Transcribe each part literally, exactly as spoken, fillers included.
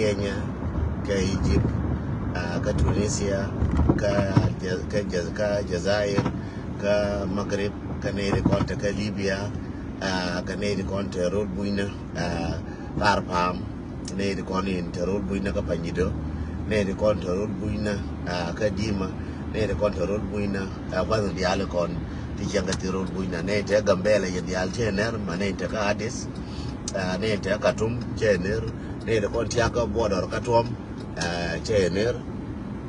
Kenya, kä Egypt, ah, kä Tunisia, kä Ja-, kä Ja-, kä Jazair, kä Maghrib, kä nɛy ti kɔn te kä Libya, ah, kä nɛy ti kɔn te rot bunyni, ah, Tharpam, nɛy ti kɔn in te rot bunyni kä Panyido, nɛy ti kɔn te rot bunyni, ah, kä Dima, nɛy ti kɔn te rot bunyni, ah, gua̱th in diaal kɔn ti cieŋ kä ti rot bunyni, nɛy te Gambela yɛn diaal cɛ ner, ma nɛy te kä Addis, ah, nɛy te Khartoum cɛ ner, nɛy ti kɔn tiak kä border kä tuɔm, ah, cɛ ner,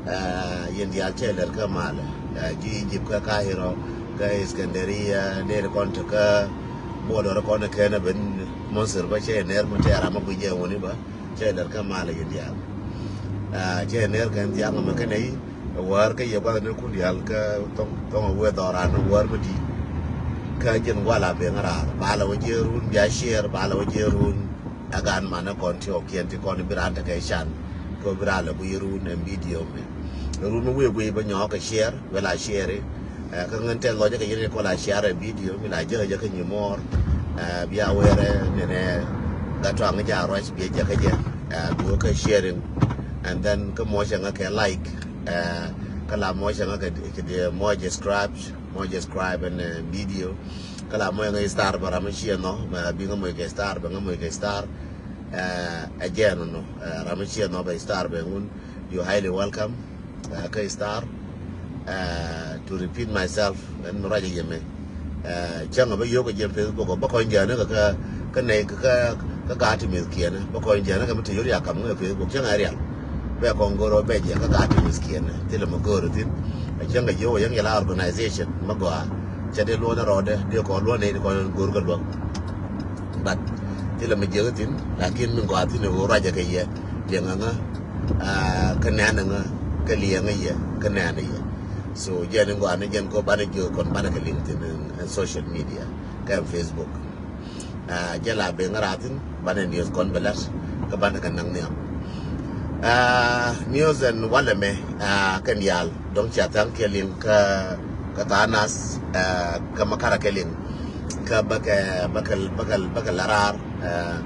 ah, yɛn diaal cɛ ler kä mal, ah, ji̱ Egypt kä Cairo, kä Iskandariya, nɛy ti kɔn te kä border kɔn kɛn ben Misir bä cɛ ner, mɛ tɛɛr ama guic jɛ wuni bä, cɛ ler kä mal yɛn diaal. Ah, cɛ ner kɛn thiaŋ mɛ kɛn i̱ wäär kä yɛ gua̱th ni kun diaal kä thɔŋ, thɔŋ a wee dhɔran wäär mɛ di̱i̱t. Kä jɛn gua̱l a ben raar, ba la wä jɛ run, bia share, ba la wä jɛ run. A gan manɛ kɔn ti ɔ kiɛn ti kɔn bi raan te kɛ can. Kɛ bi raan lɛ guiy run ɛ video mɛ. Run mi wee guiy bä nyɔk kɛ share, wɛ la share. Ɛ, kä ŋän tɛth lɔcä kɛ yɛn kɛ kɔ la share ɛ video mi la jek jek kä nyi mɔɔr. Ɛ, bia wɛrɛ nɛnɛ gat tɔaŋ ja ruac bia jek kä jɛ. Ɛ, bi wä kɛ sharing. And then kä mɔcɛ ŋä kɛ like. Ɛ, kä la mɔcɛ ŋä kɛ, kɛ mɔcɛ subscribe, mɔcɛ subscribe and, ɛ, video. Kä la mɔcɛ ŋä star bä ram mi ciɛ nɔ, mɛ bi ŋä mɔcɛ kɛ star, bɛ ŋä mɔcɛ kɛ star. Ɛ, ɛ jɛn nɔ, ɛ, ram mi ciɛ nɔ bɛ star bɛ ŋun, you highly welcome. Ɛ, kä star, ɛ, to repeat myself, ɛn mi ruac a yɛmɛ. Ɛ, cäŋ a bä yio̱k a jɛ Facebook, bä kɔn jɛn kä, kä, kä nɛy, kä, kä, kä gaat ti mith kiɛn, bä kɔn jɛn kä mi te yio̱k ya kam ŋä Facebook, cäŋ a rial. Bɛ kɔn go̱r bɛ jɛ kä gaat ti mith kiɛn, thilɛ mi go̱r thin. Ɛ cäŋ a yio̱k a yɛn yɛ la organization, mi gɔaa. Cɛ dee luɔn rɔɔdɛ, dee kɔn luɔn nɛy, dee kɔn go̱r kä luɔk. But thilɛ mi jiäk thin, lakin mi gɔaa thin ɛ ɣöö ruacɛ kɛ yɛ, liɛŋɛ ŋä, ah, kä nɛɛnɛ ŋä, kä liɛŋɛ yɛ, kä nɛɛnɛ yɛ. So jɛn in gɔaa ni jɛn kɔ banɛ jiök kɔn banɛ kɛ liŋ thin in, in social media, kä in Facebook. Ah, jɛ la ben ŋä raar thin, banɛ news kɔn bɛ lat, kä banɛ kɛ naŋ nhiam. Ah, news ɛn walɛ mɛ, ah, kɛn diaal, dɔ̱ŋ cia thaŋ kiɛ liŋ kä, kä tha̱a̱ŋ nath, ah, kä ma karɛ kɛ liŋ. Kä bäkɛ, bäkɛ, bäkɛ, bäkɛ la raar, eh,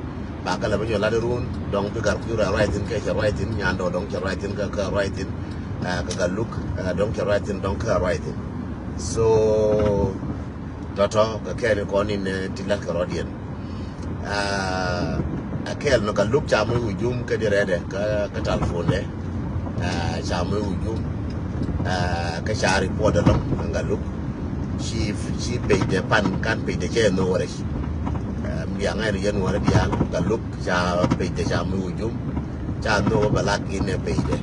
ba kä la bä nyɔ lat run, dɔ̱ŋ bi gar kui̱ ruac ruac thin kɛ cɛ ruac thin, nyandɔ dɔ̱ŋ cɛ ruac thin kä, kä ruac thin, eh, kä Gatluak, eh, dɔ̱ŋ cɛ ruac thin, dɔ̱ŋ kä ruac thin. So, tɔ̱tɔ̱, kɛ kɛn kɔn in, eh, ti lat kɛ rɔ̱diɛn. Ah, a kɛl nɔ Gatluak ca moc hujum kä di rɛɛdɛ kä, kä telephone dɛ. Ah, ca moc hujum. Ah, kä ca report ɛlɔ̱ŋ ɛn Gatluak. Ci, ci page dɛ pan kan page dɛ cɛ ɛn Nuɔrɛ. Ah, mi biaŋ ɛn yɛn Nuɔrɛ diaal Gatluak ca page dɛ ca moc hujum. Ca Nuɔrɛ bɛ lak in ɛ page dɛ.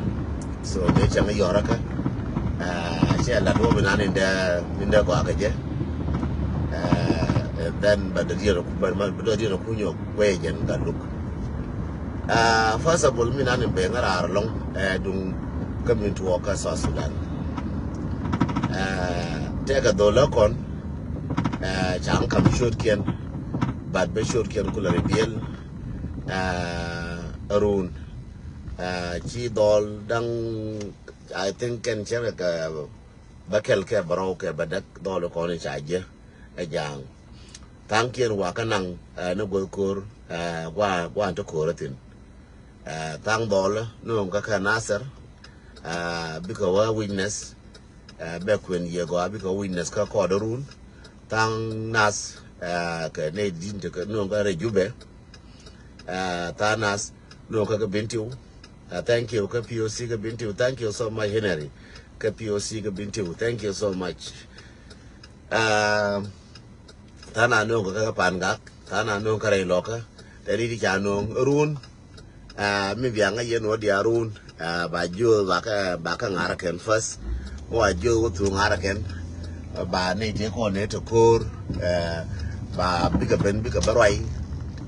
So, dee cäŋ yɔrä kä. Ah, cɛ lat wä mi nan in dɛ, in dɛ gɔaa kɛ jɛ. Ah, and then bɛ dɔ̱diɛn, bɛ, bɛ dɔ̱diɛn kunyɔ kuɛ jɛn Gatluak. Ah, first of all, mi nan in bɛ ŋä raar lɔŋ, eh, duŋ kä min tuɔɔk kä South Sudan. Ah, tɛkɛ dhol ɛ kɔn, ah, ca ŋä kam ciötkiɛn, but bɛ ciötkiɛn kulɛ reveal, ah, run. Ah, ci dhɔl daŋ, I think kɛn cɛ kɛ bä kɛl kɛ bärɔw kɛ bädäk dhɔl kɔn ca jiɛ ɛ ja̱a̱ŋ. Tha̱a̱ŋkiɛn wakä naŋ, ah, ni guɔth ko̱r, ah, gua̱a̱n, gua̱a̱n ti ko̱r ɛ thi̱n. Ah, tha̱a̱ŋ dhɔl ni ɣöŋ kä kɛ Nasir, ah, bikɛ wä witness, ah, bɛ kuën yiëë gɔaa bikɛ wä witness kä kɔɔdɛ run. Tha̱a̱ŋ nath, ah, kɛ nɛy di̱t ti kɛ ni ɣöŋ kä rɛy Jubɛ. Ah, tha̱a̱ŋ nath ni ɣöŋ kä kɛ Bentiu. Ah, thank you kä P O C kä Bentiu. Thank you so much, Henry. Kä P O C kä Bentiu. Thank you so much. Ah, tha̱a̱ŋ nath ni ɣöŋ kä kɛ Pangak. Tha̱a̱ŋ nath ni ɣöŋ kä rɛy Lɔkä. Tɛ ri ti ca ni ɣöŋ run. Ah, mi biaŋ a yɛn wä diaal run. Ah, ba jiöth ba kä, ba kä ŋa̱rä kɛn first. Wa jiöth wä thuk ŋa̱rä kɛn. Ba nɛy tëë kɔn nɛy te ko̱r. Eh, ba bikɛ ben bikɛ bä ruac.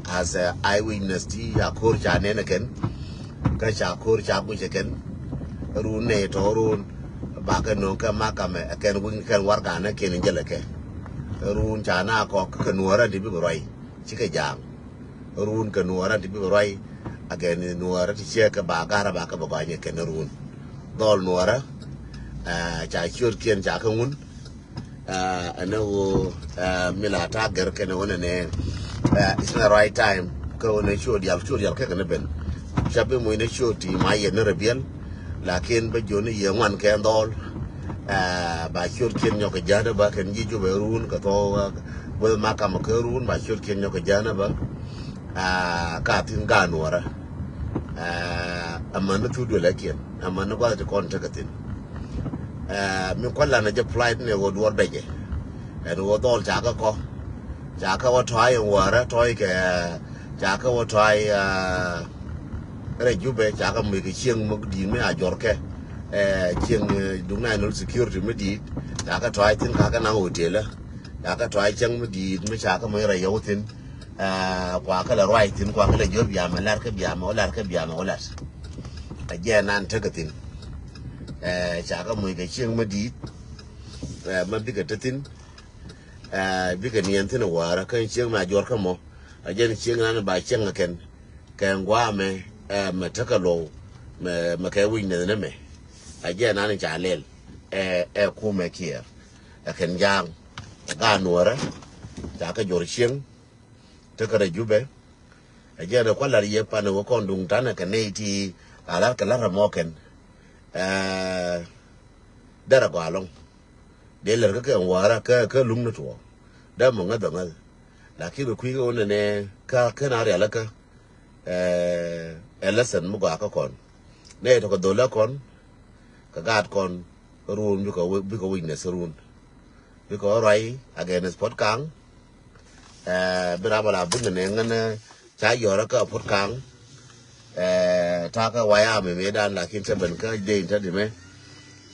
As a eyewitness ti a ko̱r ca nɛn ɛ kɛn. Kä ca ko̱r ca guic ɛ kɛn. Run nɛy tɔ̱ run. Ba kɛ nöŋ kɛ makamɛ ɛ kɛn wi̱ny kɛn warɛgakni kɛn in jälɛ kɛ. Run ca na kɔk kɛ Nuɔrä ti bikɛ ruac. Cikɛ ja̱a̱ŋ. Run kɛ Nuɔrä ti bikɛ ruac. Ɛ kɛn Nuɔrä ti ciɛ kɛ ba garä ba kɛ bɛ gɔaa nyɛ kɛn run. Dhɔl Nuɔrä, eh, ca ciötkiɛn ca kä ŋun. Eh, ɛn ɛ ɣöö, eh, mi la ta̱a̱ gɛr kɛn ɛ ɣöö nɛnɛ, eh, it's not right time. Kä ɣöö nɛ ciöt diaal, ciöt diaal kɛ kɛn ɛ ben. Ca bi muc ni ciöt ti ma yɛn ni rɛ biɛl. Lakin bä jiön ni yɛ ŋuan kɛ dhɔl. Ba ciöt kiɛn nyɔk kɛ jäädä bä kɛn ji̱ Jubɛ run kɛ thɔw. Bä ma kam kɛ run ba ciöt kiɛn nyɔk kɛ jäädä bä. Ka thin ga nuɔrä. Amäni thut duël akiɛn amäni guath ti kɔn tekɛ thin. Mi kualan a jɛ flight ni ɣöö duɔr bɛcɛ. Ɛn ɣöö dhɔl ca kɛ kɔ ca kɛ wä tɔ̱a̱c ɛn wäärä tɔ̱a̱c kɛ ca kɛ wä tɔ̱a̱c. Rɛ Jubɛ ca kɛ muc kɛ cieŋ mi di̱i̱t mi a jɔrkɛ. Cieŋ duŋ national security mi di̱i̱t ca kɛ tɔ̱a̱c thin ka kɛ naŋ hotel. Ca kɛ tɔ̱a̱c cieŋ mi di̱i̱t mi ca kɛ muc rɛ yɔw thin. Kua kɛ lɛ ruac thin kua kɛ lɛ jiö biamɛ lar kɛ biamɛ wä lar kɛ biamɛ wä lar. Ɛ jɛ nan tekɛ thin. Ca kɛ muc kɛ cieŋ mi di̱i̱t. Ma bikɛ te thin. Bikɛ niɛn thin wäärä kä cieŋ mi a jɔrkɛ mɔ. A jɛn cieŋ nan ba cieŋ kɛn kɛ ŋuamɛ. Mɛ tekɛ luɔw mɛ kɛ wi̱c nɛn ni mɛ. A jɛ nan ca lɛl. Ɛ kumɛ kiɛ ɛ kɛn ja̱a̱ŋ. Ɛ ga nuɔrä ca kɛ jɔr cieŋ. Tekɛ rɛ Jubɛ. Ɛ jɛ ni kualar yɛ pan wä kɔn duŋ tanɛ kɛ nɛy ti a lar kɛ lar mɔ kɛn. Derɛ gɔaa lɔŋ. Dee lɛr kä kɛ wäärä kä kä luŋ ni tuɔ. Dee mɔ ŋäth bɛ ŋäth. Lakin kɛ kui̱ kɛ wä nɛnɛ kä kä na rial kä. Ɛ lesson mi gɔaa kä kɔn. Nɛ tɔkɛ dhol ɛ kɔn. Kɛ gaat kɔn run bikɛ witness run. Bikɛ wä ruac against Puɔt Kaŋ. Bi ram ala buny nɛ ŋän ca yɔrä kä Puɔt Kaŋ. Takä waya mi mi dan lakin te ben kä den te di mɛ.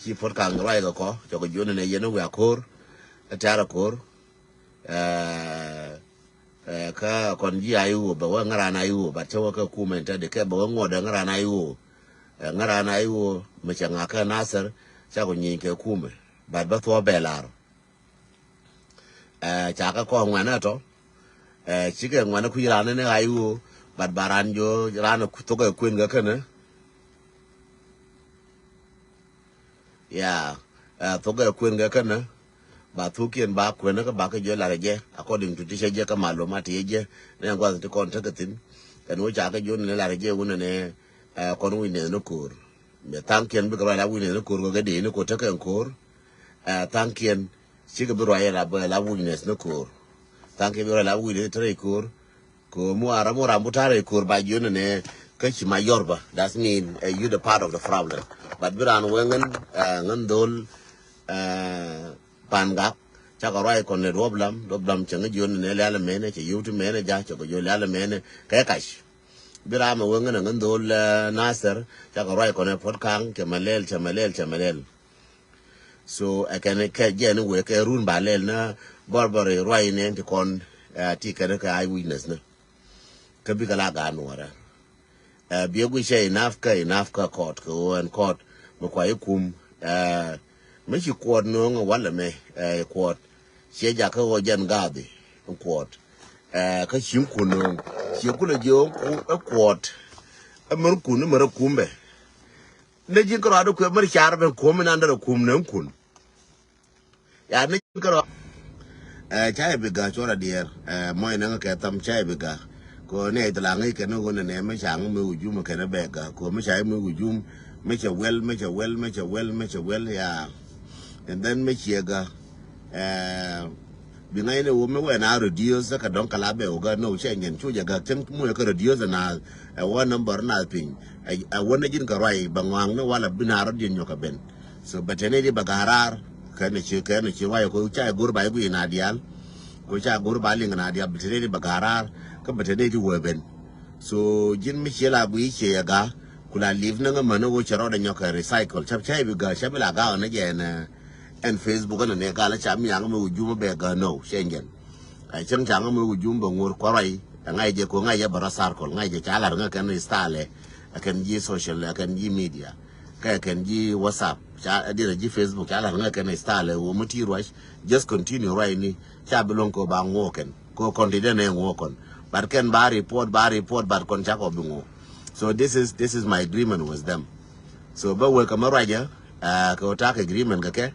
Ci Puɔt Kaŋ ruac kɛ kɔ cɔk jion nɛ yɛn wiak ko̱r. Tiarɛ ko̱r. Kä kɔn ji̱ a iwuɔ bɛ wä ŋäran a iwuɔ bat cä wä kä kumɛn te di kɛ bɛ wä ŋuɔdɛ ŋäran a iwuɔ. Ŋäran a iwuɔ mi cɛ ŋakä Nasir ca kɔ nyiny kɛ kumɛ bat bä thuɔ bɛ lar. Ca kä kɔn ŋuɛn ɛ tɔ. Cikɛ ŋuɛn kui̱ ran ni a iwuɔ bat ba ran jo ran thokɛ kuën kɛ känä. Ya thokɛ kuën kɛ känä. Ba thukiɛn ba kuën kä ba kä jiö lar jɛ according to ti cɛ jɛ kä malum a ti jɛ ni guath ti kɔn tekɛ thin. Kɛn wä ca kä jiö ni lar jɛ wunɛ ni kɔn wi̱nɛ ni ko̱r. Mɛ thaŋkiɛn bikɛ ruac la wi̱nɛ ni ko̱r kɛ kɛ dee ni ko̱r tekɛ ko̱r. Thaŋkiɛn cikɛ bi ruac la wi̱nɛ ni ko̱r. Thaŋkiɛn bi ruac la wi̱nɛ ni ko̱r. Kɛ ɣöö mi ram mi ram bu ta̱rɛ ko̱r ba jiön nɛ kä ci ma yɔr bä. That's mean you the part of the problem. But bi ran wee ŋän ŋän dhol pan gak cakɔ ruac kɔn ni duɔp lam duɔp lam cɛ ŋä jiön nɛ lial mɛnɛ cɛ yio̱w ti mɛnɛ ja̱ cɛ kɔ jiön lial mɛnɛ kɛ kac. Bi ram wee ŋän ŋän dhol Nasir cakɔ ruac kɔn ni Puɔt Kaŋ cɛ mɛ lɛl cɛ mɛ lɛl cɛ mɛ lɛl. So ɛ kɛn kɛ jɛn wee kɛ run ba lɛl na bɔrbɔri ruac nɛn ti kɔn ti kɛn kɛ eye witness ni. Kä bikɛ la gaat nuɔrɛ. Biɛ guic cɛ enough kä enough kä kɔɔt kɛ ɣöö ɛn kɔɔt mi kua ikum. Mi ci kuɔt no̱o̱ŋ walɛ mɛ kuɔt ciɛ jakä ɣöö jɛn gaathdhi kuɔt. Kä ci̱ŋ kun no̱o̱ŋ ciɛ kulɛ jiɛ ɛ kuɔt. Ɛ mär kun mär ɛ kum bɛ. Ni ji̱n kärɔa di kuɛ mär car ben kuɔ̱m inan derɛ kum ni kun. Ya ni ji̱n kärɔa. Ca i̱ bi gak cuɔr a diɛɛr. Mɔc ni ŋä kɛ tham ca i̱ bi gak. Kɛ ni i̱ thil aŋic kɛn ni ɣöö nɛ nɛ mi ca ŋä mi wujum kɛn bɛ gak kɛ mi ca i̱ mi wujum. Mi cɛ wɛl mi cɛ wɛl mi cɛ wɛl mi cɛ wɛl ya. And then mi ciɛ gak. Bi ŋa̱cni wä mi wɛn a reduce kä dɔ̱ŋ kɛ la bɛ wä gak no cɛ nyɛn cu jɛ gak cäŋ muɛ kä reduce na ɛ wä number na piny. Ɛ wä ni ji̱n kɛ ruac bɛ ŋɔaŋ ni wala bi na rɔ diɛn nyɔk kɛ ben. So bɛ teni di bɛ gak raar kɛ ni ci kɛ ni ci ruac ko ca go̱r ba i̱ guiy na dial. Ko ca go̱r ba liŋ na dial bɛ teni di bɛ gak raar kä bɛ teni di wä ben. So ji̱n mi ciɛ la guiy ciɛ yɛ gak ku la live ni ŋä män ni wä cɛ rɔɔdɛ nyɔk kɛ recycle cä cä i̱ bi gak cä bi la gak ni jɛ ni. Ɛn Facebook ɛn ni gal ca mi yaŋ mi wujum bɛ gak no cɛ jɛn. Ɛ cäŋ ca ŋä mi wujum bɛ ŋuɔr kuaruay ɛ ŋa̱c jɛ ko ŋa̱c jɛ bɛ rɔ circle ŋa̱c jɛ ca lar ŋä kɛn style ɛ kɛn ji̱ social ɛ kɛn ji̱ media kɛ kɛn ji̱ WhatsApp ca ɛ dirɛ ji̱ Facebook ca lar ŋä kɛn style ɛ wä mi ti ruac. Just continue ruac ni ca bi luɔ̱ŋ ko ba ŋuɔ kɛn ko kɔn ti den ɛ ŋuɔ kɔn. But kɛn ba report ba report but kɔn ca kɔ bi ŋuɔ. So this is this is my agreement with them. So bä wek kɛ mä ruacä kɛ wä tak agreement kɛ kɛ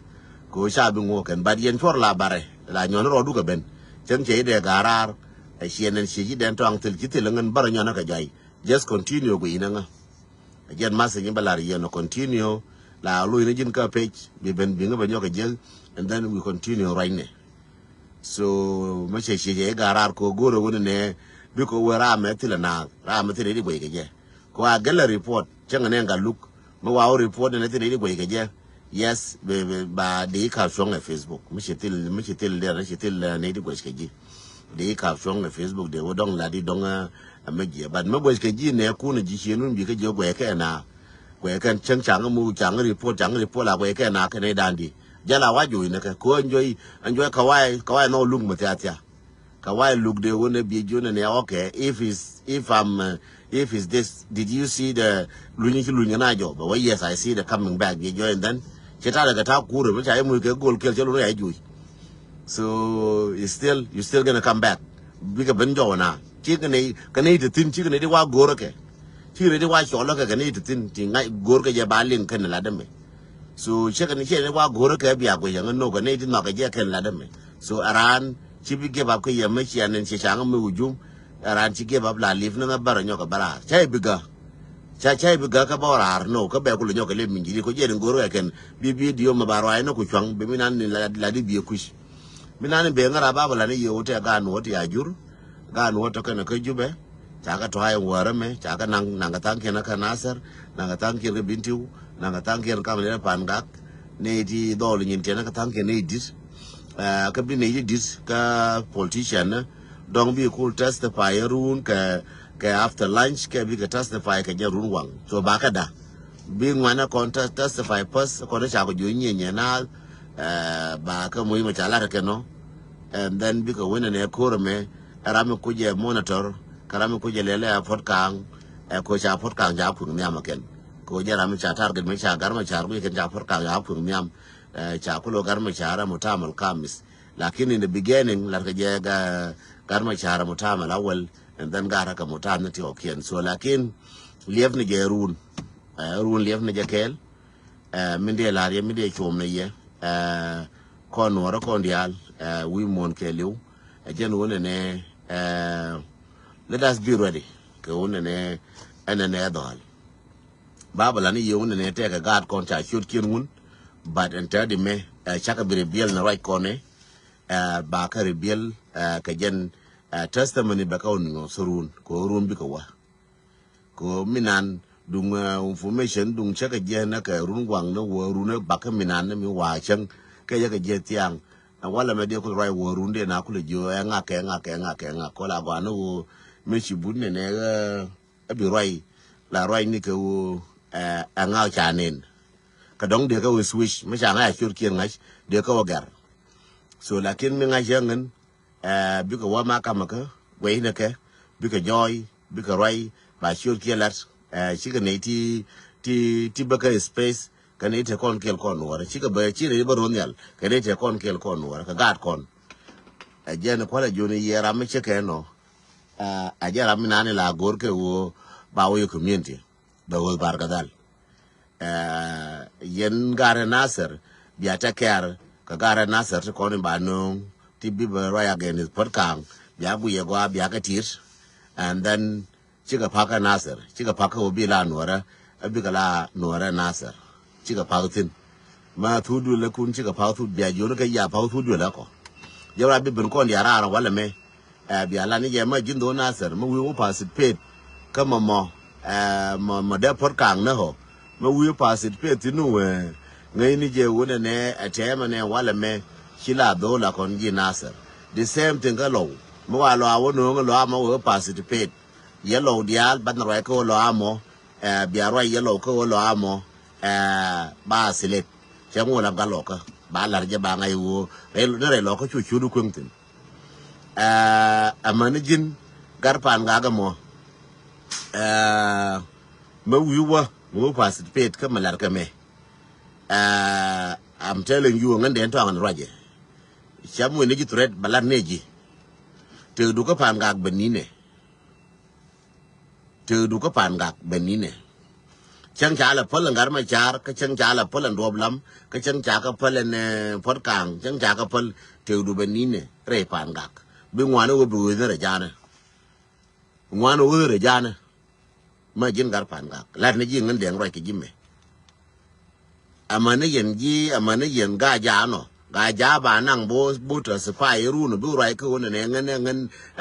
kɛ wä ca bi ŋuɔ kɛn but yɛn cuɔr la barɛ la nyɔn rɔɔdu kɛ ben. Cäŋ cɛ i̱ dee ga̱a̱ raar ɛ ciɛ nɛn ciɛ ci dɛn tɔaŋ thil ci thil ŋän bärä nyɔn kɛ jɔy. Just continue guiy inä ŋä. Jɛn message in bä lar yɛn ɔ continue. La luny ni ji̱n kä page bi ben biŋ bä nyɔk kɛ jek. And then we continue right now. So mɛ cɛ ciɛ cɛ i̱ ga̱a̱ raar kɛ go̱o̱rɛ wun nɛ. Bi kɛ wee raam mɛ thilɛ naath, raam mɛ thilɛ i̱ di guɛy kɛ jɛ. Kɛ wa gɛlɛ report cäŋ nɛ ŋa luk. Mɛ wa wä report nɛ thilɛ i̱ di guɛy kɛ jɛ. Yes, bɛ bɛ ba di ka cuɔ̱ŋ ɛ Facebook. Mɛ cɛ thil, mɛ cɛ thil der, mɛ cɛ thil nɛ i̱ di guɛy kɛ ji̱. Di ka cuɔ̱ŋ ɛ Facebook de wä dɔŋ la di dɔŋ ɛ mɛ jiɛ. But mɛ guɛy kɛ ji̱ nɛ kun ji̱ ciɛ nun bi kɛ jɛ guɛy kɛ na. Guɛy kɛn cäŋ caŋ mu caŋ report, caŋ report la guɛy kɛ na kɛ nɛ dan di. Jala wa juy nɛ kɛ ko enjoy, enjoy kawai, kawai nɔ luk mɛ thia thia. Kawai luk de wun ɛ bi jun nɛ, okay, if is, if I'm, uh, if is this, did you see the luny ci luny na jɔ? But well, yes, I see the coming back bi jɔ. And then cɛ ta de kɛ ta kur mɛ ca imu kɛ gol kɛl cɛ lu ya juy. So you still, you still gonna come back. Bikɛ ben jɔw na. Ci kɛ nɛ, kɛ nɛ ti thin, ci kɛ nɛ ti wa go̱r kɛ. Ci kɛ nɛ ti wa cɔl kɛ, kɛ nɛ ti thin, ti ŋa̱c go̱r kɛ jɛ ba liŋ kɛn la dämɛ. So ci kɛ nɛ, ci kɛ nɛ wa go̱r kɛ bia guɛy yɛ ŋä no kɛ nɛ ti nhɔk kɛ jɛ kɛn la dämɛ. So aran ci bi give up kɛ yɛ mɛ ci anɛn ci caŋ mɛ wujum. Aran ci give up la live ni ŋä bärä nyɔk kɛ bärä. Ca i̱ bi gä. Ca, ca i̱ bi gä kä bä raar no kä bɛ kulɛ nyɔk kɛ lep min ji̱ di ko jɛ ni go̱r kɛ kɛn. Bi, bi video mɛ ba ruac ni ku cuaŋ bi mi nan ni la, la di bi kuc. Mi nan in ben ŋära Babilɔn i̱ yio̱w tɛ gaat nuɔ̱t ti a jur. Gaat nuɔ̱t tɔ kɛn kä Jubɛ. Ca kɛ tɔ̱a̱c in wäärä mɛ, ca kɛ naŋ, naŋ kɛ tha̱a̱ŋkiɛn kä Nasir, naŋ kɛ tha̱a̱ŋkiɛn kä Bintiu, naŋ kɛ tha̱a̱ŋkiɛn kam ni rɛ Pan Gak. Ni ti dhɔl nyin tiɛn kä tha̱a̱ŋkiɛn ni dit. Ɛ, kä bi ni dit kä politician ni dɔŋ bi kul testify run kɛ, kɛ after lunch kɛ bi kɛ testify kɛ jɛ run waŋ. So ba kɛ da. Bi ŋuan ɛ kɔn tes-, testify first, kɔn ɛ ca kɛ juɔ̱c nyiɛ nyiɛ na, ɛ, ba kɛ moc mɛ ca lat kɛ nɔ. And then bikɛ wen ɛn ɛ ko̱r ɛmɛ, ɛ ram mi kucɛ monitor, kɛ ram mi kucɛ lɛl ɛ Puɔt Kaŋ, ɛ ko ca Puɔt Kaŋ ca kui̱ŋ nhiam ɛ kɛn. Ko jɛ ram mi ca target mi ca Gat Macar kui̱ kɛn ca Puɔt Kaŋ ca kui̱ŋ nhiam, ɛ, ca kulo Gat Macar ɛ mutamal kamis. Lakin in the beginning, lat kɛ jɛ Ga-, Gat Macar ɛ mutamal awal, and then Gat Macar kɛ mutamal ni ti ɔ kiɛn. So, lakin, liɛp ni jɛ run, ɛ, run liɛp ni jɛ kɛɛl, Ɛ, min dee la̱r yɛ, min dee cuɔm ni yɛ. Ɛ, kɔn nuɔrä kɔn diaal, ɛ, wi̱i̱ muɔ̱ɔ̱n kɛɛliw. Ɛ, jɛn wun ɛnɛ, ɛ, let us be ready. Kɛ wun ɛnɛ, ɛn ɛnɛ dhɔl. Babilɔn i̱ yɛ wun ɛnɛ tɛkɛ gaat kɔn ca ciöt kiɛn wun. But ɛn tɛ̈t imɛ, ɛ, cakɛ bi reveal ni ruac kɔn ɛ. Ɛ, ba kɛ reveal, ɛ, kɛ jɛn, ɛ, testimony bɛ kɛ wun ŋɔ thurun. Kɛ wun run bikɛ wä. Ko minan duŋ, ɛ, information duŋ cä kɛ jiɛn nä kɛ run guaŋ nä wä run nä bakä minan nä mi wa cäŋ kɛ yɛ kɛ jiɛn thiaŋ. Ɛ walɛ mɛ diɛ kul ruac wä run diɛ na kulɛ jiö ɛ ŋak kɛ ŋak kɛ ŋak kɛ ŋak kɔ la gɔaa nä wä mi ci but nɛ nɛ ɛ bi ruac la ruac ni kɛ wä ɛ ŋak ca nen. Kɛ dɔŋ diɛ kɛ wä switch mi ca ŋa̱c a ciöt kiɛn ŋa̱c diɛ kɛ wä gɛr. So lakin mi ŋa̱c yɛ ŋän Ɛ, bikɛ wä ma kamä kä guɛy ni kɛ bikɛ jɔɔy bikɛ ruac ba ciöt kiɛ lat. Ɛ, cikɛ nɛy ti ti ti bä kä space kɛ nɛy te kɔn kɛl kɔn nuɔrä cikɛ bä ci nɛy bä ruɔ̱n nhial kɛ nɛy te kɔn kɛl kɔn nuɔrä kɛ gaat kɔn. Ɛ, jɛn kualɛ joni yɛ ram mi cikɛ nɔ. Ɛ, a jɛ ram mi nani la go̱r kɛ wä ba wä yɛ community bɛ wä bar kɛ dhal. Ɛ, yɛn garɛ Nasir bia tɛ kɛr kɛ garɛ Nasir ti kɔn in ba no̱o̱ŋ ti bi bɛ ruac against Puɔt Kaŋ bia guiyɛ gɔaa bia kɛ tit. And then cikɛ pakä Nasir cikɛ pakä wä bi la nuɔrɛ ɛ bikɛ la nuɔrɛ Nasir cikɛ pakä thin. Ma thut duel lɛ kun cikɛ pakä thut bia jioni kɛ ya pakä thut duel lɛ kɔ. Jɛ wä bi ben kɔn dia raar walɛ mɛ. Ɛ, bia lan ni jɛ ma ji̱n dho̱n Nasir ma wi̱i̱ wä participate kä mɔ mɔ, ɛ, mɔ mɔ dee Puɔt Kaŋ nä ɣɔ ma wi̱i̱ wä participate thin wä ŋäcni jɛ wä nɛ nɛ ɛ tɛmɛ nɛ walɛ mɛ ci la dho̱n la kɔn ji̱ Nasir. The same thing kä Lɔw mi wa Lɔw a wä no̱o̱ŋ Lɔw a mɔ wä participate. Yɛ Lɔw diaal ban ruac kä wä Lɔw a mɔ, ɛ, bia ruac yɛ Lɔw kä wä Lɔw a mɔ, ɛ, ba silet cɛ ŋuɔl a gat Lɔw kä ba lar jɛ ba ŋa̱c wä rɛy ni rɛy Lɔw kä cu cu di kueŋ thin. Ɛ, amäni ji̱n gat Pan Gak ɛmɔ. Ɛ, mɛ wi̱i̱ wä mɛ wä participate kä mɛ lar kɛ mɛ. Ɛ, I'm telling you ŋän den tɔaŋ ni ruacɛ. Cam wen ni ji̱ threat ba lar ni ji̱. Tëëkdu kä Pan Gak bɛ ninɛ. Tëëkdu kä Pan Gak bɛ ninɛ. Cäŋ ca lɛ päl ɛn Gat Macar kä cäŋ ca lɛ päl ɛn Duɔp Lam kä cäŋ ca kɛ päl ɛn, ɛ, Puɔt Kaŋ cäŋ ca kɛ päl. Tëëkdu bɛ ninɛ rɛy Pan Gak bi ŋuan ɛ wä bi wee ni rɛ janɛ. Ŋuan ɛ wä ni rɛ janɛ. Ma ji̱n gat Pangak. Lat ni ji̱ ŋän dɛŋ ruac kɛ ji̱ mɛ. Amäni yɛn ji̱, amäni yɛn Gaa-jaak nɔ. Gaa-jaak ba naŋ bo, bo tɔ sipai run bi ruac kä ɣöö nɛ ŋän, ŋän,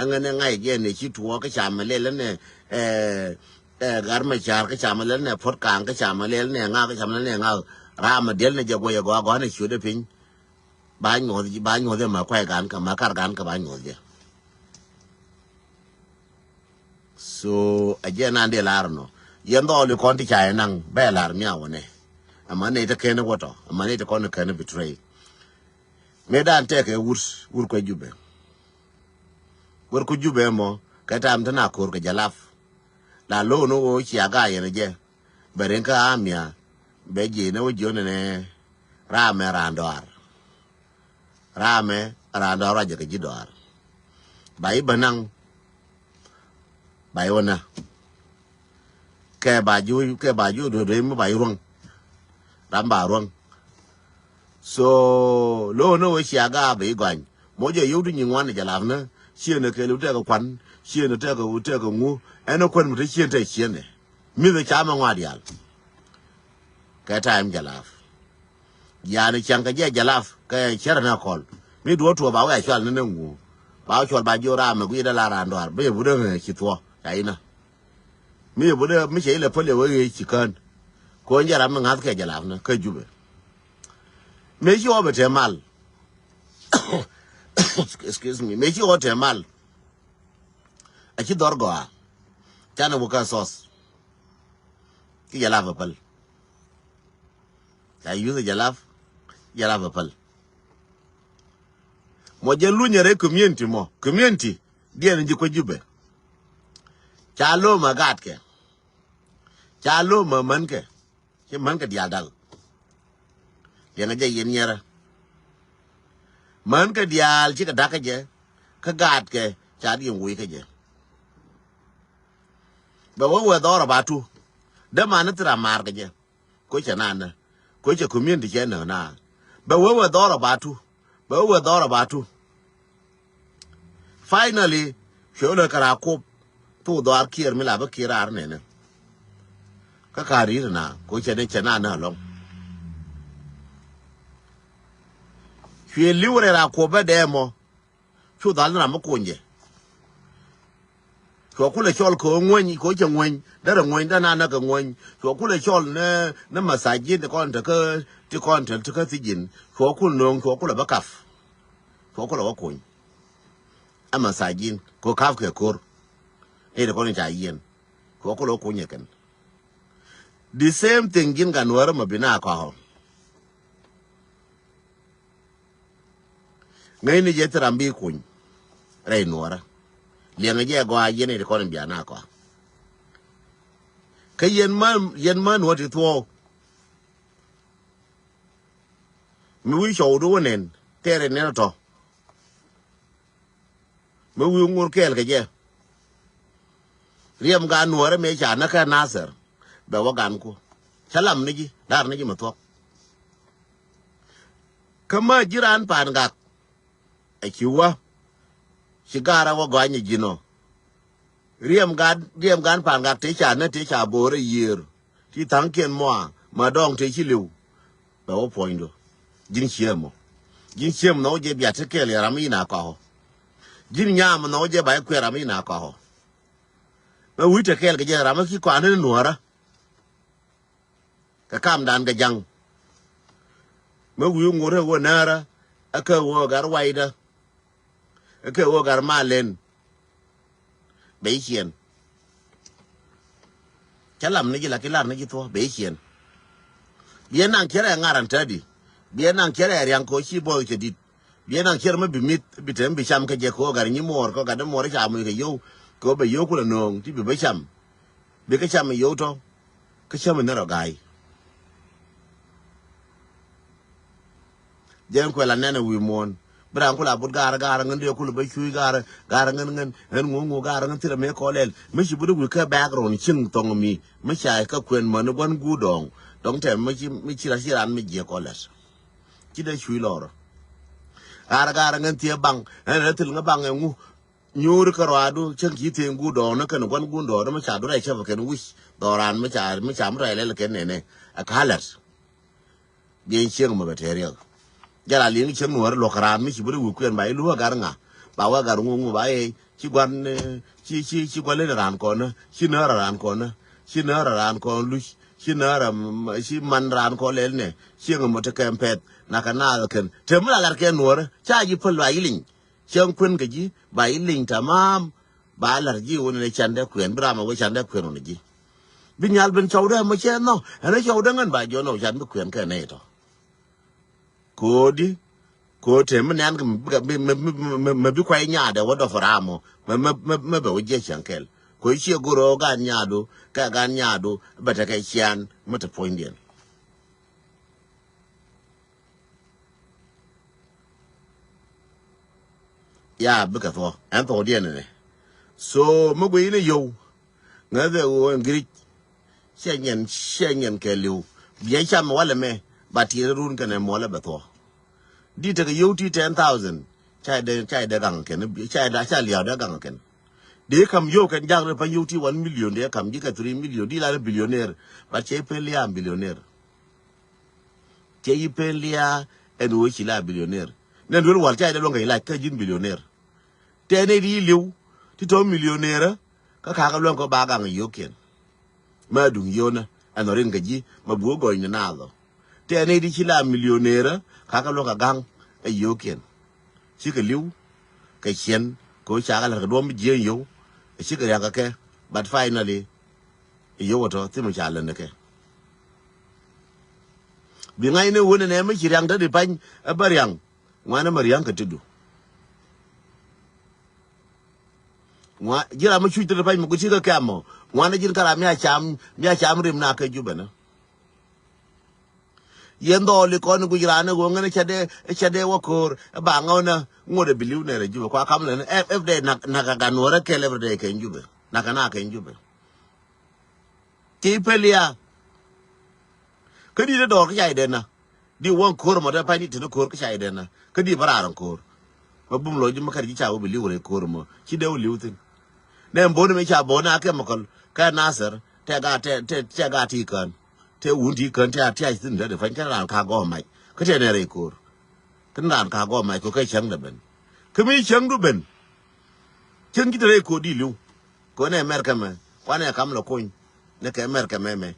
ŋän ŋa̱c jɛ nɛ ci tuɔɔk kä Cam Malɛl nɛ, eh, eh, Gat Macar kä Cam Malɛl nɛ Puɔt Kaŋ kä Cam Malɛl nɛ ŋa̱k kä Cam Malɛl nɛ ŋa̱k. Ram a diɛl nɛ jɛ guɔyɛ gɔaa gɔaa nɛ ciötdɛ piny. Ba nyuɔth, ba nyuɔth jɛ ma kuay gan kä ma kar gan kä ba nyuɔth jɛ. So a jɛ nan dee lar nɔ. Yɛn dhɔɔli kɔn ti ca yɛ naŋ bɛ lar mia wä nɛ. Ama nɛ ite kɛn wä tɔ. Ama nɛ ite kɔn kɛn betray. Mëë dan tɛkɛ wur, wur kuɛ Jubɛ. Wur kuɛ Jubɛ mɔ kɛ tam te na ko̱r kɛ Jalap. La lo̱o̱n wä cia Gaa yɛn jɛ. Bɛ rin kä amia bɛ ji̱ ni wä ji̱ ni nɛ. Ramɛ ran dɔar. Ramɛ ran dɔar ruacɛ kɛ ji̱ dɔar. Ba i̱ bä naŋ. Ba i̱ wä na. Kɛ ba ji̱, kɛ ba ji̱ duɔ̱duɔ̱ mi ba i̱ ruäŋ. Ram ba ruäŋ. So lo̱o̱n ni wä cia Gaa bɛ i̱ gɔany. Mɔ jɛ yio̱w ti nyi ŋuan ni Jalap ni. Cieen ni kɛl wä tɛk kɛ kuan. Cieen ni tɛk kɛ wä tɛk kɛ ŋu. Ɛn ni kuän mi te cieen tɛk cieen ni. Mi̱th ɛ ca mɛ ŋɔa diaal. Kɛ time Jalap. Yani ciaŋ kɛ jɛ Jalap kɛ cɛrɛ nɛ kɔl. Mi duɔ tuɔ ba wɛ cual ni nɛ ŋu. Ba wɛ cual ba jiɔ ram mɛ guiɛ dɛ la ran dɔar. Bi yɛ bu dɛ ci thuɔ. Ca inä. Mi yɛ bu dɛ mi cɛ ilɛ päl yɛ wee ci kään. Kuɔn jɛ ram mi ŋa̱th kɛ Jalap ni kä Jubɛ. Mëë ci ɣɔw bɛ te mal. Excuse me. Mëë ci ɣɔw te mal. A ci dhɔr gɔaa. Canɛ wä kä thɔth. Ki Jalap a päl. Ca yuth Jalap, Jalap a päl. Mɔ jɛ lunyɛ rɛy community mɔ. Community diɛn ji̱ kuɛ Jubɛ. Ca lom a gaatkɛ. Ca lom a mänkɛ. Ci mänkɛ diaal dal. Liɛŋɛ jɛ yɛn nyɛrɛ. Mänkɛ diaal cikɛ da̱kä jɛ. Kä gaatkɛ ca diɛn wuc kä jɛ. Bɛ wä wee dhɔr a ba tu. Dee man ni thira maar kɛ jɛ. Ko cɛ nanä. Ko cɛ community cɛ nä na. Bɛ wee wee dhɔr a ba tu. Bɛ wee wee dhɔr a ba tu. Finally cuɛ wä lɛ kɛ raa kop. Thok dhɔaar kiɛɛr mi la bä kiɛɛr raar nɛnɛ. Kä ka̱r ri̱t na ko cɛ ni cɛ nanä alɔŋ. Cuɛ li̱w rɛ raa kop bä dɛɛ mɔ. Cu dhal ni ram mi kuny jɛ. Cuɔ kulɛ cɔl kɛ ɣöö ŋuäny kɛ ɣöö cɛ ŋuäny derɛ ŋuäny derɛ na näk kɛ ŋuäny. Cuɔ kulɛ cɔl ni ni massage ti kɔn te kä ti kɔn te te kä thi̱ji̱n. Cuɔ kul no̱o̱ŋ cuɔ kulɛ bä kap. Cuɔ kulɛ wä kuny. Ɛ massage kɛ ɣöö kap kɛ ko̱r. Ni ti kɔn ca yiɛn. Cuɔ kulɛ wä kuny ɛ kɛn. The same thing ji̱n ka nuäärä mɔ bi na kɔakɔ. Ŋäcni jɛ thil ram bi kuny rɛy nuɔrä. Liɛŋɛ jɛ gɔaa yɛn iti kɔn in bia na kɔa. Kä yɛn män, yɛn män wä ti thuɔɔk. Mi wi̱i̱ cɔwdu wä nɛn tɛɛrɛ nɛn tɔ. Mi wi̱i̱ ŋur kɛɛl kɛ jɛ. Riɛm gan nuɔrä mëë ca näk kä Nathir. Bɛ wä gan ku. Cä lam ni ji̱, dar ni ji̱ mi thuɔ̱k. Kä mä ji̱ raan Pangak. Ɛ ci wä. Ci garä wä gɔany ji̱ nɔ. Riɛm gan, riɛm gan Pangak te ca nä te ca bo̱o̱rä yiër. Ti tha̱a̱ŋkiɛn mɔa ma dɔ̱ŋ te ci li̱w. Bɛ wä puɔ̱nydu. Ji̱n ciëëm mɔ. Ji̱n ciëëm nhɔw jɛ bia te kɛɛl yɛ ram in a kɔ̱a̱kɔ. Ji̱n nyaam nhɔw jɛ ba jɛ kuɛɛr ram in a kɔ̱a̱kɔ. Mɛ wi̱i̱ te kɛɛl kɛ jɛ ram ki kɔaani ni nuäärä. Kɛ kamdan kɛ ja̱ŋ. Mɛ wi̱i̱ ŋurɛ wä näärä. Ɛ kɛ wä gar waydä. Ɛ kɛ wä gar malen. Bɛ i̱ ciɛn. Cä lam ni ji̱ la ki lar ni ji̱ thuɔ bɛ i̱ ciɛn. Biɛ naŋ cɛ rɛ ŋa̱r an tädi. Biɛ naŋ cɛ rɛ riaŋ kɛ ɣöö ci buɔth cɛ di̱t. Biɛ naŋ cɛ rɛ mi bi mi̱th bi te mi bi cam kä jɛ kɛ ɣöö gat nyi muɔɔr kɛ gat ni muɔɔr ca moc kɛ yio̱w. Kɛ ɣöö bɛ yio̱w kulɛ nööŋ ti bi bä cam. Bikɛ cam in yio̱w tɔ. Kä cäm in ni rɔ ga̱a̱y. Jɛn kuɛ la nɛn ɛ wi̱i̱ muɔ̱ɔ̱n. Bi raan kula but gaarä gaarä ŋän dee kul bä cuuc gaarä gaarä ŋän ŋän ŋän ŋuŋ ŋuŋ gaarä ŋän thilɛ mëë kɔlɛl. Mi ci but wi̱i̱ kä background cieŋ thɔŋ mi mi ca kä kuɛn mäni gua̱n guut dɔɔŋ. Dɔŋ tɛm mi ci mi ci ra ci raan mi jiɛ kɔlɛl. Ci dee cuuc lɔrä. Gaarä gaarä ŋän thiee baŋ ɛn rɛ thil ŋä baŋ ɛ ŋu. nyuuri kä rɔadu cäŋ ci thieny guut dɔɔŋni kɛn gua̱n guut dɔɔŋni mi ca duɔ̱r ɛ cäpɛ kɛn wi̱c dhɔran mi ca mi ca mi rɛy lɛl kɛn nɛnɛ. Ɛ ka̱lɛt. Biɛny cieŋ mɛ bɛ tɛɛr yɔk. Jɛ la liŋ cieŋ nuɔ̱ɔ̱r luɔ̱k raan mi ci bi ri wi̱i̱ kuɛn ba ilu wä gar ŋa. Ba wä gar ŋuŋ ba yɛ ci gua̱n, eh, ci ci ci gua̱n leni raan kɔn ci näär raan kɔn ci näär raan kɔn luc ci näär ci man raan kɔn lɛl nɛ. Cieŋ mɛ te kɛm pɛth na kɛ naath kɛn te mi la lar kɛ nuɔ̱ɔ̱r ca ji̱ päl ba yi liŋ. Cäŋ kuën kɛ ji̱ ba yi liŋ tamam. Ba lar ji̱ wun ni candɛ kuɛn bi ram a wä candɛ kuɛn wun ji̱. Bi nyal ben cɔwdɛ mɔ cɛ nɔ ɛn cɔwdɛ ŋän ba jiɔ nɔ can bi kuɛn kɛ nɛ tɔ. Ko̱di ko̱ te mi nɛn kɛ mɛ bi kuay nyaadɛ wä dɔf ram mɔ mɛ mɛ mɛ bɛ wä jiɛ cäŋ kɛl. Ko̱ ciɛ goro gan nyaadu kɛ gan nyaadu bɛ tekɛ cian mɛ te puɔ̱nydiɛn. Ya bikɛ thuɔ ɛn thuɔkdiɛn ɛnɛ. So mi guiy ni yiow ŋäthɛ ɣöö ɛn giric. Ciɛ nyɛn ciɛ nyɛn kɛ liw. Biɛ cam walɛ mɛ ba tiɛt run kɛnɛ muɔlɛ bɛ thuɔ. Di tekɛ yiow ti ten thousand. Ca dee ca dee gaŋ kɛn ca dee ca liaw dee gaŋ kɛn. Dee kam yiow kɛn jak ri pa yiow ti one million dee kam ji̱ kɛ three million di la ni billionaire. But cɛ pen liaam billionaire. Tiɛ yi pen liaa ɛn ɣöö ci la billionaire. Nɛn duel wal ca idɛ luɔ̱ŋ kɛ ilac kä ji̱n billionaire. Tɛ nɛy di liw ti tɔ̱ millionaire kä kakä luɔ̱ŋ kɛ ba gaŋ yio̱o̱kiɛn. Mɛ duŋ yio̱o̱nä ɛn ɣɔrin kɛ ji̱ mɛ buɔ gɔny ni naath ɔ. Tɛ nɛy di ci la millionaire kakä luɔ̱ŋ kɛ gaŋ ɛ yio̱o̱kiɛn. Cikɛ li̱w kɛ ciɛn kɛ ɣöö cakɛ la̱t kɛ duɔ̱m jiɛɛn yio̱w. Cikɛ ria̱k kɛ kɛ but finally yio̱w ɛ tɔ̱ thimɛ ca lät ni kɛ. Bi ŋa̱cni wun ɛnɛ mi ci riaŋ te di pany ɛ bä riaŋ. Ŋuanɛ mɛ riaŋ kɛ ti du. Ŋua ji̱ ram mi cuc te di pany mɛ guci kɛ kɛm mɔ. Ŋuanɛ ji̱n kä ram mi a cam mi a cam rim na kɛ Jubɛ ni. Yɛn dhɔɔli kɔn guic raan ɛ ɣöö ŋän cɛ dee cɛ dee wä ko̱o̱r ɛ ba ŋäwä nä ŋot ɛ biliw nɛr ɛ Jubɛ kua kam lɛn every day nak nak a gan wä rɛ kɛl every day kɛn Jubɛ nak a na kɛn Jubɛ. Ci pɛl ya kä di dee dɔɔr kä ca idɛn na di wä ko̱o̱r mɔ dee pany di te ni ko̱o̱r kä ca idɛn na kä di bä raar ko̱o̱r. Mɛ bum lɔ ji̱ mɛ kat ji̱ ca wä biliw rɛ ko̱o̱r mɔ ci dee wä liw thin. Nɛ bon mi ca bon a kɛmikɔl kä Nasir tɛ ga tɛ tɛ tɛ ga ti kän. Tɛ wun ti kän tɛ a tiac thin dee de pany kɛn raan ka gɔɔ mac kä tɛ nɛ rɛy ko̱o̱r. Kɛn raan ka gɔɔ mac kɔ kɛ cäŋ dɛ ben kä mi cäŋ du ben. Cäŋ ji̱ te rɛy ko̱o̱r di li̱w kɔ nɛ mɛr kɛmɛ kuanɛ kam lɔ kony. Nɛ kɛ mɛr kɛmɛ mɛ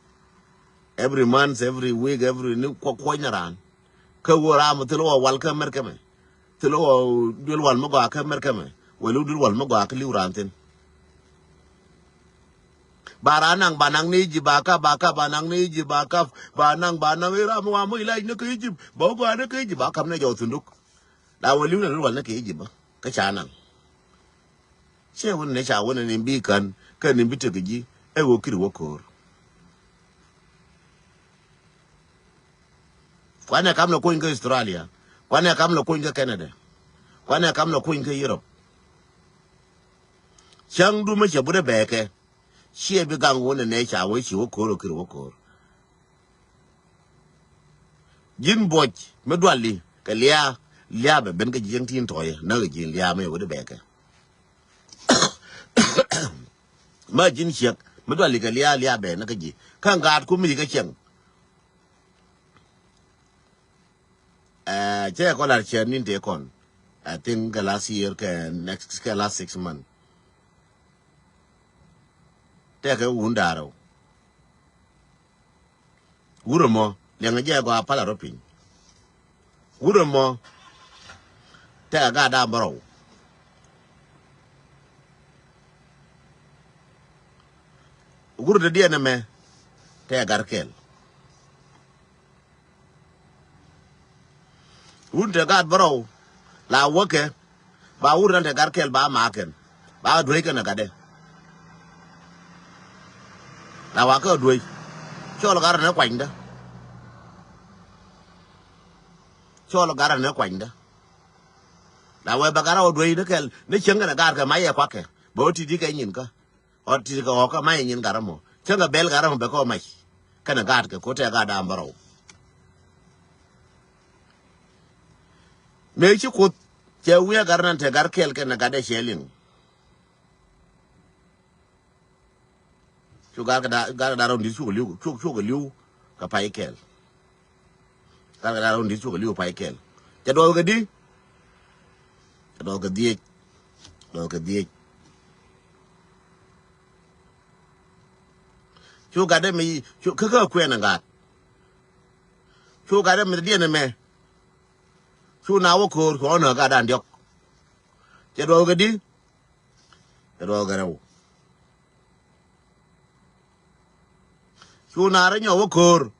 every month every week every ni kuɔ kuɔny na raan. Kä wä ram thil wä wal kä mɛr kɛmɛ. Thil wä duel wal mi gɔaa kä mɛr kɛmɛ wɛl wä duel wal mi gɔaa kä li̱w raan thin. Ba ra naŋ ba naŋ ni Egypt ba kap ba kap ba naŋ ni Egypt ba kap ba naŋ ba naŋ iram wa mo ilac ni kä Egypt ba wä gɔaa ni kä Egypt ba kap ni jɔw thunduk. Da wä liw na lul wal ni kä Egypt ba kä ca naŋ. Cɛ wun ni ca wun ni bi kan kä ni bi tek ji̱ ɛ wä kiri wä ko̱o̱r. Kuanɛ kam lɔ kuny kä Australia. Kuanɛ kam lɔ kuny kä Canada. Kuanɛ kam lɔ kuny kä Europe. Cäŋ du mä cɛ butdä bɛɛkɛ. Ciɛ bi gaŋ wä nɛ nɛ ca wä ci wä ko̱r wä kir wä ko̱r. Ji̱n buɔc mi duali kɛ liaa liaa bɛ ben kä ji̱ cäŋ tin tɔɔyɛ näk ji̱n liaa mä cɛ butdä bɛɛkɛ. Ma ji̱n ciek mi duali kɛ liaa liaa bɛ näk ji̱ kä ŋaat ku mi kä cäŋ. Cɛ kɔ lar cɛ nin te kɔn. I think kɛ last year kɛ next kɛ last six month. Tɛ kɛ wun darɛ. Wurɛ mɔ liɛŋɛ jɛ gɔaa pala rɔ piny. Wurɛ mɔ tɛ kɛ gaa da̱a̱m bärɔw. Wurɛ dee diɛn ɛmɛ tɛ kɛ gat kɛl. Wun te gat bärɔw la wäkɛ ba wur dan te gat kɛl ba makɛn ba duec kɛn ɛ gatdɛ. La wakä duec cɔl gat rɛ nɛ kuanydä. Cɔl gat rɛ nɛ kuanydä. La wɛ bɛ gat rɛ wä duec ni kɛl ni cieŋ kɛn ɛ gat kɛ ma yɛ kuakɛ bɛ wä ti̱ti̱ kɛ nyin kä. Ɔ ti kɛ ɣɔkä mac nyin gat ram mɔ cäŋ kɛ bɛl gat ram mɔ bɛ kɛ ɔ mac. Kɛnɛ gat kɛ ko̱ tɛ gat da̱a̱m bärɔw. Mëë ci Kuoth cɛ wi̱i̱ gat ran te gat kɛl kɛnɛ gat dee cɛ liŋ. Cu gar kɛ da, gar kɛ da rɔ̱ŋ di̱t cukɛ li̱w, cuk, cukɛ li̱w kɛ pay kɛl. Gar kɛ da rɔ̱ŋ di̱t cukɛ li̱w kɛ pay kɛl. Cɛ duɔth kɛ di? Cɛ duɔth kɛ dhiec. Duɔth kɛ dhiec. Cu gat dee mi cu kä kä kuɛn ɛ gat. Cu gat dee mi diɛn ɛmɛ. Cu na wä ko̱o̱r cu ɣän ɛ gat dan diɔk. Cɛ duɔth kɛ di? Cɛ duɔth kɛ rɛw. Cu na rɛ nyɔ wä ko̱o̱r.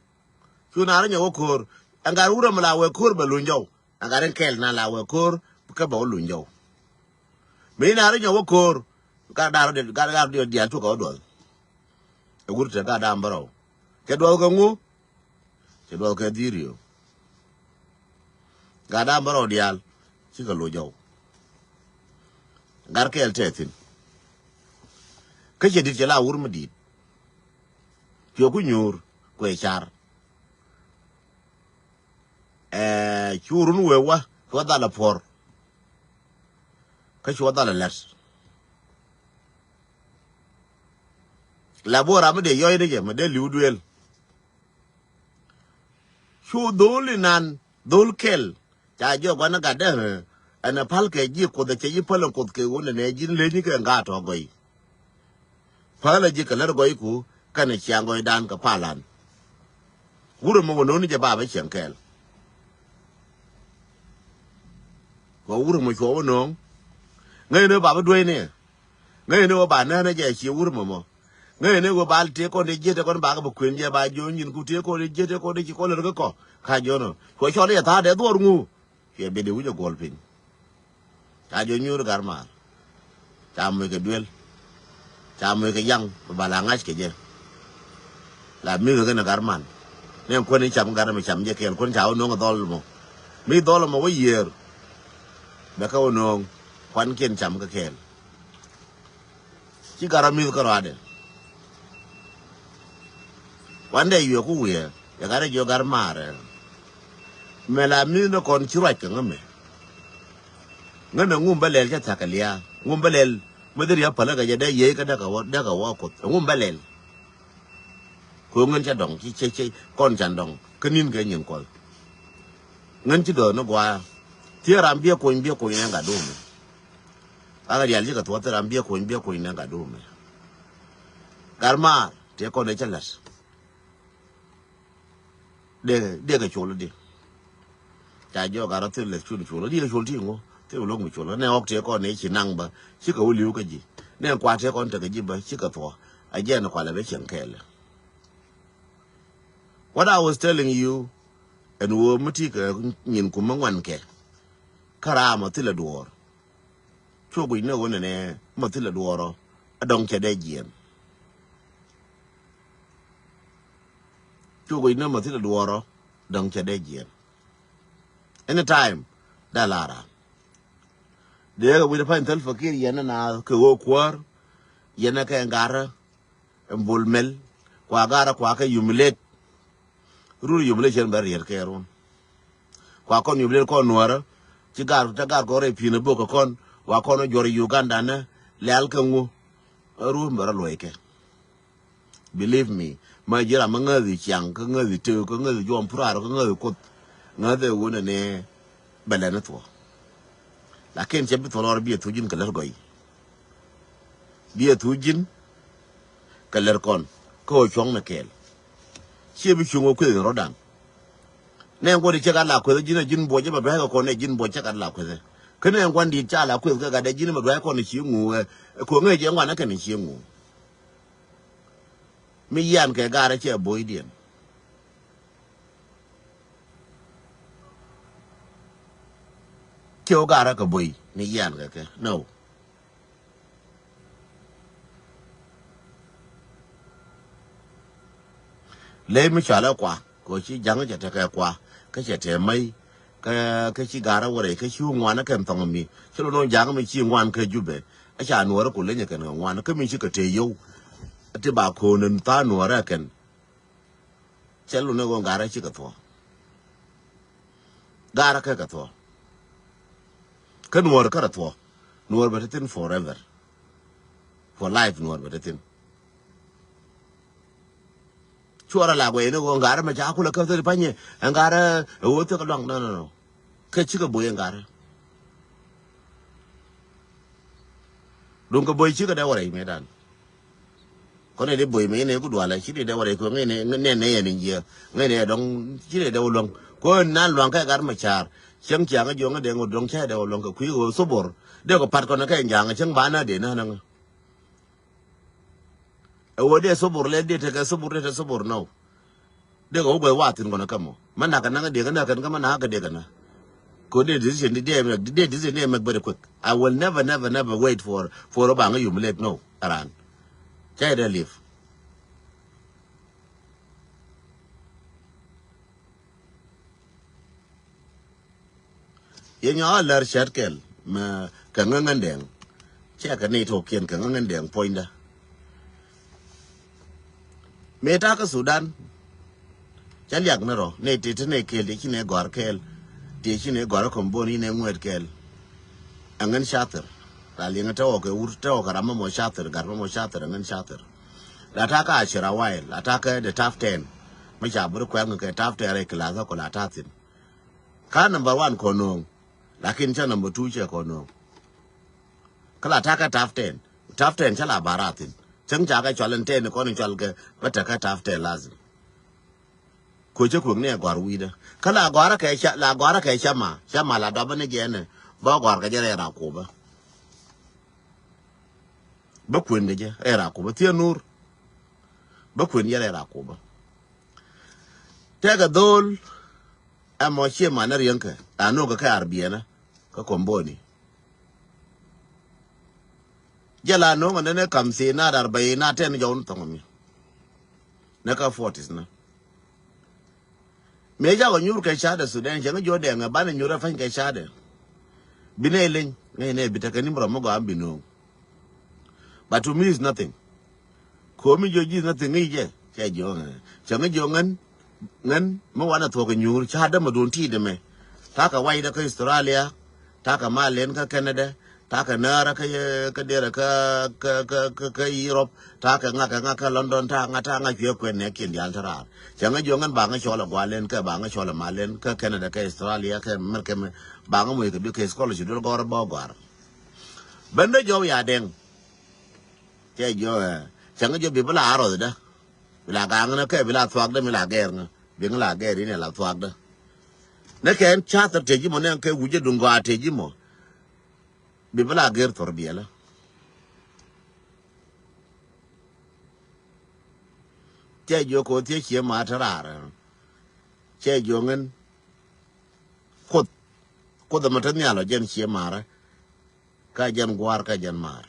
Cu na rɛ nyɔ wä ko̱o̱r. Ɛn gat wurɛ mi la wä ko̱o̱r bɛ luny jɔw. Ɛn gat in kɛl na la wä ko̱o̱r kä bɛ wä luny jɔw. Mi na rɛ nyɔ wä ko̱o̱r. Gat dar dial, gat dar dial, dial cukɛ wä duɔth. Ɛ wur te gat dam bärɔw. Cɛ duɔth kɛ ŋu? Cɛ duɔth kɛ dhirio. Gat dam bärɔw dial. Cikɛ luny jɔw. Gat kɛl tɛ thi̱n. Kä cɛ di̱t cɛ la wur mi di̱i̱t. Cuɛ ku nyuur kuɛ car. Ɛɛ, cu run wee wä, cuɔ dhal a puɔr. Kä cuɔ dhal a lɛt. La buɔ ram mi dee yɔc ni jɛ mi dee li̱w duëël. Cu dhol inan, dhol kɛl. Ca jiɔ gua̱n gat dee ɛn ɛ päl kɛ ji̱ kuoth ɛ cɛ ji̱ päl ɛn kuoth kɛ ɣöö nɛnɛ ji̱n leny kɛ ŋa̱a̱t tɔ gɔy. Päl ɛ ji̱ kɛ lär gɔyku kɛnɛ ciaŋ gɔydan kɛ palan. Wurɛ mɔ wä no̱o̱ŋ ni jɛ babä cieŋ kɛɛl. Kɛ wurɛ mɔ cuɔ wä no̱o̱ŋ. Ŋäcnɛ wä babä dueecnɛ. Ŋäcnɛ wä ba nɛ̈nɛ jɛ ciɛ wurɛ mɔ mɔ. Ŋäcnɛ wä ba tëë kɔn dee jiät tëë kɔn bakɛ bɛ kuën jɛ ba jiɔ nyin ku tëë kɔn dee jiät tëë kɔn dee ci kɔn lär kä kɔ. Ka jiɔnɔ cuɔ cɔl i̱ ɛ tha̱a̱dɛ dhuɔr ŋu. Cuɛ biɛt i̱ wi̱c ɛ guɔl piny. Ca jɔ nyuur gar maar. Ca moc kɛ duel. Ca moc kɛ yaŋ bɛ ba la ŋa̱c kɛ jɛ. La mi̱th kɛ ni gar man. Ni ɛn kuän i̱ cam gar mi cam jɛ kɛɛl kuän ca wä no̱o̱ŋ ɛ dhɔl mɔ. Mi dhɔl mɔ wä yiëër. Bɛ kɛ wä no̱o̱ŋ kuankiɛn cam kɛ kɛɛl. Ci gar ɔ mi̱th kä rɔadɛ. Kuandɛ yuɛ ku wiɛ yɛ gat rɛ jiɔ gar maarɛ. Mɛ la mi̱th ni kɔn ci ruac kɛ ŋä mɛ. Ŋä nɛ ŋum bä lɛl cä thak kɛ lia̱a̱ ŋum bä lɛl. Mɛ dhil ria̱ päl kɛ jɛ dee yiey kä däkɛ wä däkɛ wä kuoth ɛ ŋum bä lɛl. Kɛ ɣöö ŋän cä dɔ̱ŋ ci cɛ cɛ kɔn can dɔ̱ŋ kä ni̱n kɛ nyin kuɔth. Ŋän ci dɔ̱ɔ̱n ni gua̱a̱ thiee ram biɛ kony biɛ kony nɛ gat duumɛ. Kä kɛ diaal cikɛ thuɔ̱th thil ram biɛ kony biɛ kony nɛ gat duumɛ. Gat maar tëë kɔn ëë cä la̱t. Dee dee kɛ col di. Ca jɔɔk gat rɔ thil lɛth cul col di kɛ col ti ŋu thil wä lo̱k mi col nɛ ɣɔk tëë kɔn ëë ci naŋ bä cikɛ wä li̱w kä ji̱. Nɛ kuat tëë kɔn tekɛ ji̱ bä cikɛ thuɔ̱. A jiɛn kualɛ bɛ cieŋ kɛɛlɛ. What I was telling you ɛn ɣöö mi ti kɛ nyin kum mi ŋuan kɛ. Kä raam ɔ thilɛ duɔɔr. Cu guic ni ɣöö nɛnɛ mɔ thilɛ duɔɔrɔ a dɔ̱ŋ cɛ dee jiɛn. Cu guic ni mɔ thilɛ duɔɔrɔ dɔ̱ŋ cɛ dee jiɛn. Anytime da lara. Dee kɛ wi̱c pany thil fakir yɛn na kɛ ɣöö kuäär yɛn kɛ ŋarä. Ɛn bol mɛl kua garä kua kɛ yumlet. Rur yumlet cɛn bɛ riɛt kɛ run. Kua kɔn yumlet kɔn nuɔrä ci gar te gar kɔn rɛ pi̱n a bok kɛ kɔn wa kɔn juɔr Uganda nɛ lɛl kɛ ŋu. Rur bɛ rɔ luɔy kɛ. Believe me, ma ji̱ ram mi ŋäthi ciaŋ kä ŋäthi tëë kä ŋäthi juɔm purar kä ŋäthi kuoth. Ŋäthi wunɛ ni bɛ lɛn thuɔ. Lakin cɛ bi thuɔ lɔr bi a thuc ji̱n kɛ lär gɔy. Bi a thuc ji̱n kɛ lär kɔn kä ɣöö cuɔ̱ŋ ni kɛɛl. Ciɛ bi cuŋ ɣöö kueth in rɔ̱dan. Nɛ ŋuɔ̱t i̱ cɛ gat la kueth ji̱n a ji̱n buɔc i̱ ma dua̱a̱c kɛ kɔn ɛ ji̱n buɔc cɛ gat la kueth. Kä nɛ ŋuan di̱i̱t ca la kueth kɛ gat ɛ ji̱n i̱ ma dua̱a̱c kɔn i̱ ci ŋu ɛ. Ko̱ŋ ɛ jɛ ŋuan ɛ kɛn i̱ ci ŋu. Mi yian kɛ gaarä cɛ bo̱o̱cdiɛn. Ciɛ wä gaarä kɛ bo̱o̱c ni yian kɛ kɛ no. Ley mi cɔalɛ kua kɛ ci ja̱ŋ cɛ tekɛ kua kä cɛ tɛɛ mäc. Kä kä ci gaarä wä rɛy kä ci wä ŋuan kɛn thɔŋ mi ci lɔ no̱o̱ŋ ja̱ŋ mi ci ŋuan kä Jubɛ. A ca nuɔrä ku leny kɛn kɛ ŋuan kä mi ci kɛ tëë yio̱w. A ti ba ko̱o̱n in tha̱a̱ŋ nuɔrä kɛn. Cɛ lun ni ɣöö ga̱rä cikɛ thuɔ̱k. Ga̱rä kɛ kɛ thuɔ̱k. Kä nuɔr kärɛ thuɔ̱k. Nuɔr bɛ te thi̱n forever. For life nuɔr bɛ te thi̱n. Cuɔrɛ la guɛy ni ɣöö ŋa̱rä mɛ ca kulɛ käp thil pa̱nyɛ. Ɛn ŋa̱rä ɛ ɣöö thil kɛ luaŋ, no, no, no. Kä cikɛ bo̱y ɛn ŋa̱rä. Duŋ kɛ bo̱y cikɛ dee wä rɛy mëëdan. Kɔn ni dee bo̱y mëë ni ku dualɛ ci ni dee wä rɛy kɛ ŋäcnɛ, ŋäcnɛ yɛn in jiɛ. Ŋäcnɛ dɔŋ ci ni dee wä luäŋ. Kɔn nan luaŋ kɛ gat mɛ car. Cäŋ ciaŋ jiɔŋ dee ŋot dɔŋ cä dee wä luäŋ kɛ kui̱ ɣöö thubur. Dee kɛ pat kɔn kɛ nyaŋ cäŋ ba na dee na näŋ. Ɛ wä dee thubur lɛ dee tekɛ thubur dee te thubur nɔ. Dee kɛ wä guɛth wathin kɔn kä mɔ. Mɛ nak kɛ naŋ dee kɛ näk kɛn kä mɛ nak kɛ dee kɛ näk. Kɛ wä dee decision di dee mek, dee decision dee mek very quick. I will never, never, never wait for, for a baŋ humiliate, no. Aran. Cɛ dee live. Yɛ nyɔk a lär cät kɛl mɛ kɛ ŋäŋ ɛn dɛŋ. Cɛ kɛ ni tokiɛn kɛ ŋäŋ ɛn dɛŋ puɔ̱nydä. Mëë ta̱kä Sudan. Cä liak ni rɔ ni ti ti ni kɛl ti ci ni gɔ̱a̱r kɛl. Ti ci ni gɔ̱a̱r kɔmbon yi ni ŋuɛt kɛl. Ɛŋɛn cathir. La liɛŋ te wä kɛ wur te wä kɛ ram mɛ mɔ cathir gat mɛ mɔ cathir ɛŋɛn cathir. La ta̱kä a ci ra wail la ta̱kä de tap ten. Mi ca bur kuɛŋ kɛ tap ten rɛy kilath kɔ la ta̱thin. Ka number one kɔn no̱o̱ŋ. Lakin cä number two cɛ kɔn no̱o̱ŋ. Kä la ta̱kä tap ten. Tap ten cä la barathin. Cäŋ ca kɛ cɔl in ten kɔn in cɔl kɛ bä tekɛ tap ten lazim. Kuecä kuek ni ɛ gɔ̱a̱r wi̱i̱dä. Kä la gɔ̱a̱rä kɛ ca, la gɔ̱a̱rä kɛ ca ma. Ca ma la dɔpä ni jɛɛnɛ. Bä gɔ̱a̱r kɛ jɛ rɛɛ ra kuɔpä. Bä kuen kɛ jɛ rɛɛ ra kuɔpä. Thiee nur. Bä kuen jɛ rɛɛ ra kuɔpä. Tɛkɛ dho̱o̱l. Ɛmɔ cie manɛ riäŋkɛ la no̱o̱ŋkɛ kɛ arbiɛnä kä komboni. Jɛ la no̱o̱ŋkɛ nɛnɛ kam thiin na dar bɛy na tɛn jɔw ni thɔŋ mi. Nɛ kä fortis na mëë jakɔ nyuur kɛ ca̱dɛ Sudan cɛ ŋä jiɔ dɛŋɛ banɛ nyuur ɛ pa̱ny kɛ ca̱dɛ. Binɛ ileny ŋäcnɛ bi tekɛ nim rɔm mi gɔaa mi bi no̱o̱ŋ. But to me is nothing. Komi jiɔ ji̱ nothing ŋi̱i̱cɛ cɛ jiɔ ŋɛ cɛ ŋä jiɔ ŋän. Ŋän mi wanɛ thuɔk kɛ nyuur ca dämɛ duun ti̱i̱t dämɛ. Ta̱kä waydä kä Australia. Ta̱kä malen kä Canada. Ta̱kä närä kä kä derɛ kä kä kä kä kä Europe. Ta̱kä ŋakä ŋakä London ta̱kä ŋakä ta̱kä ŋakä cuɛ kuɛn nɛ kiɛn diaal te raar. Cɛ ŋä jiɔ ŋän ba ŋä cɔl ɛ gualen kä ba ŋä cɔl ɛ malen kä Canada kä Australia kä America mɛ ba ŋä moc kɛ bi kɛ scholarship duel gɔr bä gɔr. Bendä jɔw ya dɛŋ. Cɛ jiɔ ɛ cɛ ŋä jiɔ bi bi la arɔth dä. Bi la gaŋ nä kɛ bi la thuak dä mi la gɛr ŋä bi ŋä la gɛr in ɛ la thuak dä. Nä kɛ ɛn cath tɛ ji̱ mɔ nɛ kɛ wi̱cä duŋ gɔaa tɛ ji̱ mɔ. Bi bi la gɛr thor biɛlä. Cɛ jiɔ kɛ wä thiec ciɛ ma te raar. Cɛ jiɔ ŋän. Kuoth. Kuoth ɛmɔ te nhial ɔ jɛn ciɛ marä. Kä jɛn gua̱a̱r kä jɛn maar.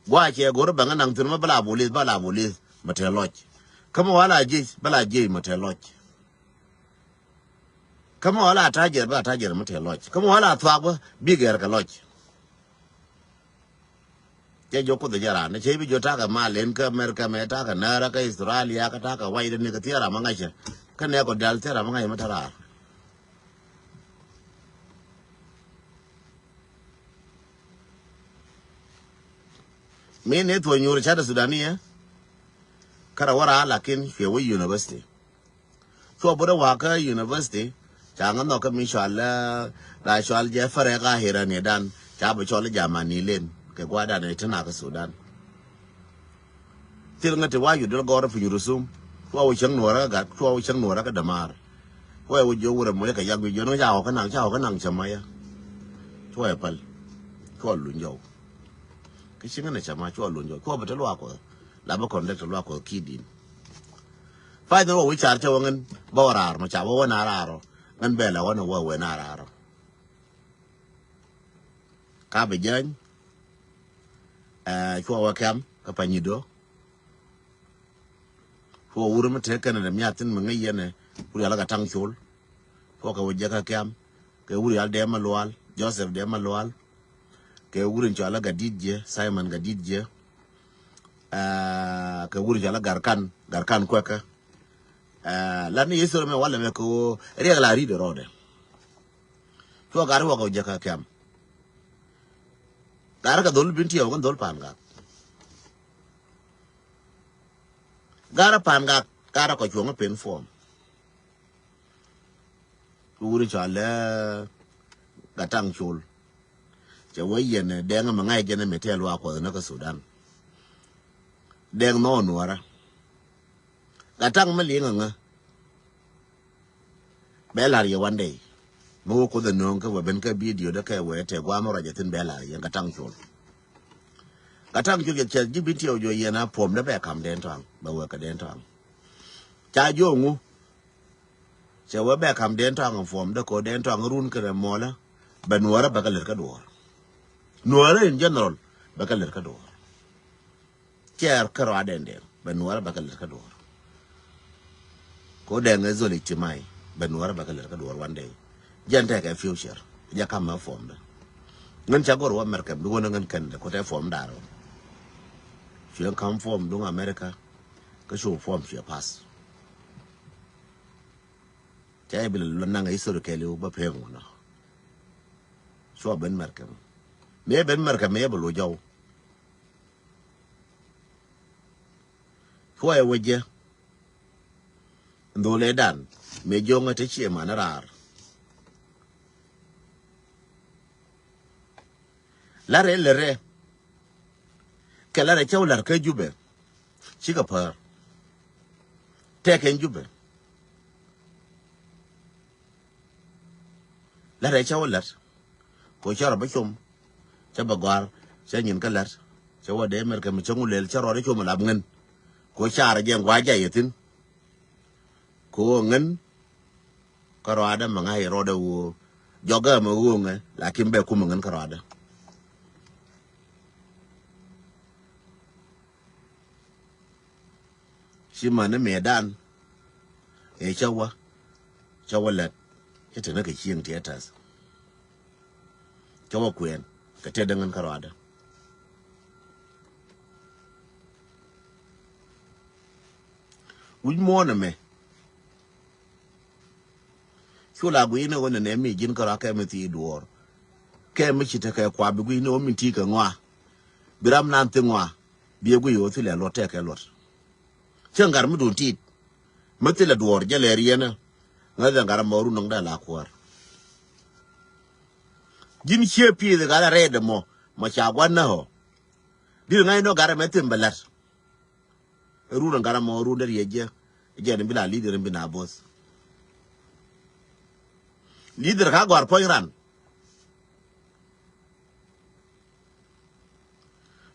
Gua̱a̱ cɛ go̱r bäŋä naŋ thi̱n mä bä la bolis bä la bolis mä te lɔc. Kä mä wala jiec bä la jiec mä te lɔc. Kä mä wala ta̱jɛr bä ta̱jɛr mä te lɔc kä mä wala thuak bä bi gɛr kɛ lɔc. Cɛ jɔ kuoth jɛ raan cɛ bi jɔ ta̱kɛ mal in kä America mɛ ta̱kɛ närä kä Australia kä ta̱kɛ wac dɛ ni kä thier ram aŋa̱cä. Kä nɛ kɔ dial thier ram aŋa̱cä mɛ te raar. Min ni thuɔ̱c nyuur ca̱t Sudani ɛ. Kärɛ wä raar lakin cuɛ wä university. Cuɔ bä dee wakä university ca ŋä nhɔkä mi cɔal la cɔal jɛ färɛ ka hirani dan ca bä cɔl jamani len kɛ guadan ɛ tena kä Sudan. Thil ŋä ti wa yu dul gɔr piny rusum. Cuɔ wä cäŋ nuɔrä kä gat cuɔ wä cäŋ nuɔrä kä dämar. Cuɔ wä jiɔ wurɛ moc kɛ yak bi jiɔ ni ca wä kä naŋ ca wä kä naŋ cä maya. Cuɔ wä pal. Cuɔ luny jɔw. Kä ci ŋä ni cä ma cuɔ luny jɔw cuɔ bä te luak wä. La bä kɔn dek te luak wä ki din. Pay ni wä wi̱i̱ car cä wä ŋän bä wä raar mɔ ca wä wä na raar ɔ ŋän bɛ la wä ni wä wä na raar ɔ. Ka bi jäny. Ɛ cuɔ wä kɛm kä pa nyido. Cuɔ wur mi te kɛn dɛ miathin mi ŋäc yɛn ɛ wur yal ka taŋ col. Cuɔ kɛ wä jɛ kä kɛm kɛ wur yal dɛ ma lual Joseph dɛ ma lual. Kɛ wur in cɔal ɛ Gadit jɛ Simon Gadit jɛ. Ɛ kɛ wur in cɔal ɛ Garkan Garkan kuɛkä. Ɛ la ni history mɛ walɛ mɛ kɛ wä riɛk la ri de rɔɔdɛ. Cuɔ gar wä kɛ wä jɛ kä kɛm. Gar kɛ dhol bin tiɛw kɛ dhol pan gar. Garɛ pan gak, garɛ kɔ cuɔ̱ŋ pen form. Kɛ wuri cɔal lɛ Gataŋ Col. Cɛ wee yɛn dɛŋ mi ŋa̱c jɛn mi tɛl wa kuɔth ni kä Sudan. Dɛŋ nhɔk Nuɔrä. Gataŋ mi liŋ aŋä. Bɛ lar yɛ one day. Mi wä kuoth ɛ nööŋ kä wä ben kä video dee kɛ wee tɛ guam ruac ɛ thin bɛ lar yɛ Gataŋ Col. Gataŋ Col yɛ cɛ ji̱ bin tiɛw jɔ yɛn a puɔm dee bɛ kam dɛn tɔaŋ bɛ wee kɛ dɛn tɔaŋ. Ca jɔɔŋu. Cɛ wee bɛ kam dɛn tɔaŋ puɔm dee ko dɛn tɔaŋ run kɛnɛ mɔlä. Bɛ Nuɔrä bɛ kɛ lɛr kä duɔɔr. Nuɔrä in general bɛ kɛ lɛr kä duɔɔr. Cɛɛr kä ruaadɛn dɛn bɛ Nuɔrä bɛ kɛ lɛr kä duɔɔr. Ko dɛŋ ɛ zol ijtimai bɛ Nuɔrä bɛ kɛ lɛr kä duɔɔr one day. Jɛn tɛkɛ future jɛ kam mɛ form dɛ. Ŋän ca gor wä America bi wä ni ŋän Canada ko tɛ form da̱r wä. Cuɛ kam form duŋ America kä cu form cuɛ pass. Ca ibil lɔ naŋ historically wä bä pem wä nɔ. Cua ben America mɛ. Mëë ben America mëë bä lo jɔw. Cuɔyɛ wä jɛ. Ndholɛ dan mëë jo̱ŋä te cie man raar. Larɛ lɛ rɛ. Kɛ larɛ cäw lar kä Jubɛ. Cikɛ päär. Tɛkɛn Jubɛ. Larɛ cäw lar. Ko cä rɔ bä com. Cä bä gɔ̱a̱r cä nyin kä lät. Cä wä dee mɛr kɛ mi cäŋ wä lɛl cä rɔɔdɛ com lap ŋän. Ko carɛ jɛ ŋua̱c jay yɛ thi̱n. Ko ŋän. Kä rɔɔdɛ mɛ ŋa̱c rɔɔdɛ woo. Jɔkä mɛ woo ŋɛ lakin bɛ kumɛ ŋän kä rɔɔdɛ. Ci mani mëëdan ëë cä wä cä wä lät cä te ni kɛ cieŋ tiɛɛtäth. Cä wä kuɛɛn kɛ tëë däŋ in kä ruaadä. Wi̱c muɔ̱ɔ̱n ɛmɛ cu la gui̱i̱ni ɣöö nɛnɛ mi ji̱n kä ruakä mi thii duɔɔr. Kɛ mi ci tekɛ kua bi gui̱i̱ni ɣöö min ti kɛ ŋɔa. Bi ram nan thi ŋɔa. Bi ɛ gui̱i̱ ɣöö thilɛ luɔt tekɛ luɔt. Cä ŋa̱r mi duun ti̱i̱t. Mi thilɛ duɔɔr jɛ lɛ riɛnä. Ŋäth ɛ ŋa̱r ɛmɔ run nɔŋ dee la kuäär. Ji̱n cië pi̱i̱th ɛ gat ɛ rɛɛt ɛmɔ mɔ ca gua̱n nä ɣɔ̱. Di̱t ŋa̱c nɔ gat ɛmɛ thim bɛ la̱t. Run ɛ gat ɛmɔ run dee riɛc jɛ. Jɛ ni bi la li̱dɛr in bi na bo̱th. Li̱dɛr ka gɔ̱a̱r puɔ̱ny ran.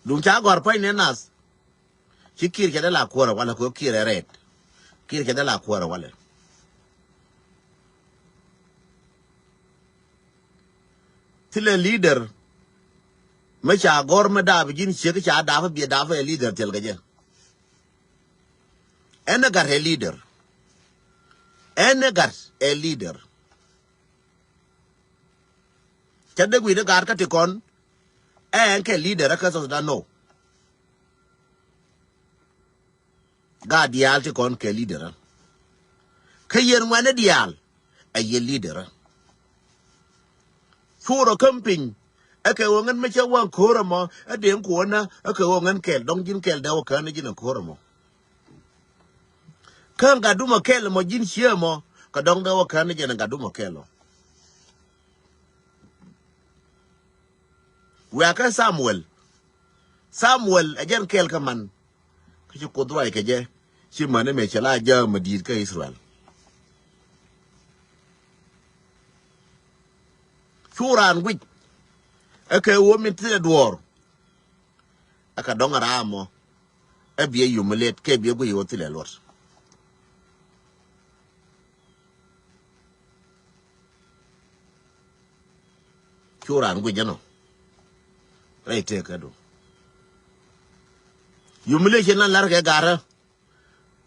Duŋ ca gɔ̱a̱r puɔ̱ny ni nath. Ci Kiir cɛ dee la kuɔrɛ walɛ kɛ Kiir ɛ rɛɛt. Kiir cɛ dee la kuɔrɛ walɛ. Thilɛ leader mi ca gɔr mi daap ji̱n ciek ca daap biɛ daap ɛ leader thil kɛ jɛ. Ɛn ɛ gat ɛ leader. Ɛn ɛ gat ɛ leader. Cä dee gui̱dɛ gaat kä ti kɔn. Ɛn kɛ leader kä South Sudan no. Gaat diaal ti kɔn kɛ leader. Kä yɛn ŋuɛ̈ni diaal ɛ yɛ leader. Cu rɔ käm piny. Ɛ kɛ ɣöö ŋän mi cä waŋ ko̱r ɛmɔ ɛ deŋ kuɔnä ɛ kɛ ɣöö ŋän kɛl dɔ̱ŋ ji̱n kɛl dee wä kään ni ji̱n ɛ ko̱r ɛmɔ. Kä gatdum ɛ kɛl ɛmɔ ji̱n cië ɛmɔ kɛ dɔ̱ŋ dee wä kään ni ji̱n ɛ gatdum ɛ kɛl ɔ. Wiakä Samuel. Samuel ɛ jɛn kɛl kä man. Kä ci Kuoth ruac kɛ jɛ ci mäni mëë cɛ la jääk mi di̱i̱t kä Israel. Cu raan guic ɛ kɛ ɣöö min thilɛ duɔ̱ɔ̱r. Ɛ kɛ dɔ̱ŋ ɛ raam mɔ ɛ biɛ yum mi lɛt kɛ biɛ guic ɣöö thilɛ luɔt. Cu raan guic jɛ nɔ. Rɛy tëëk kä du. Yum mi lɛt cɛ nan la̱r kɛ garä.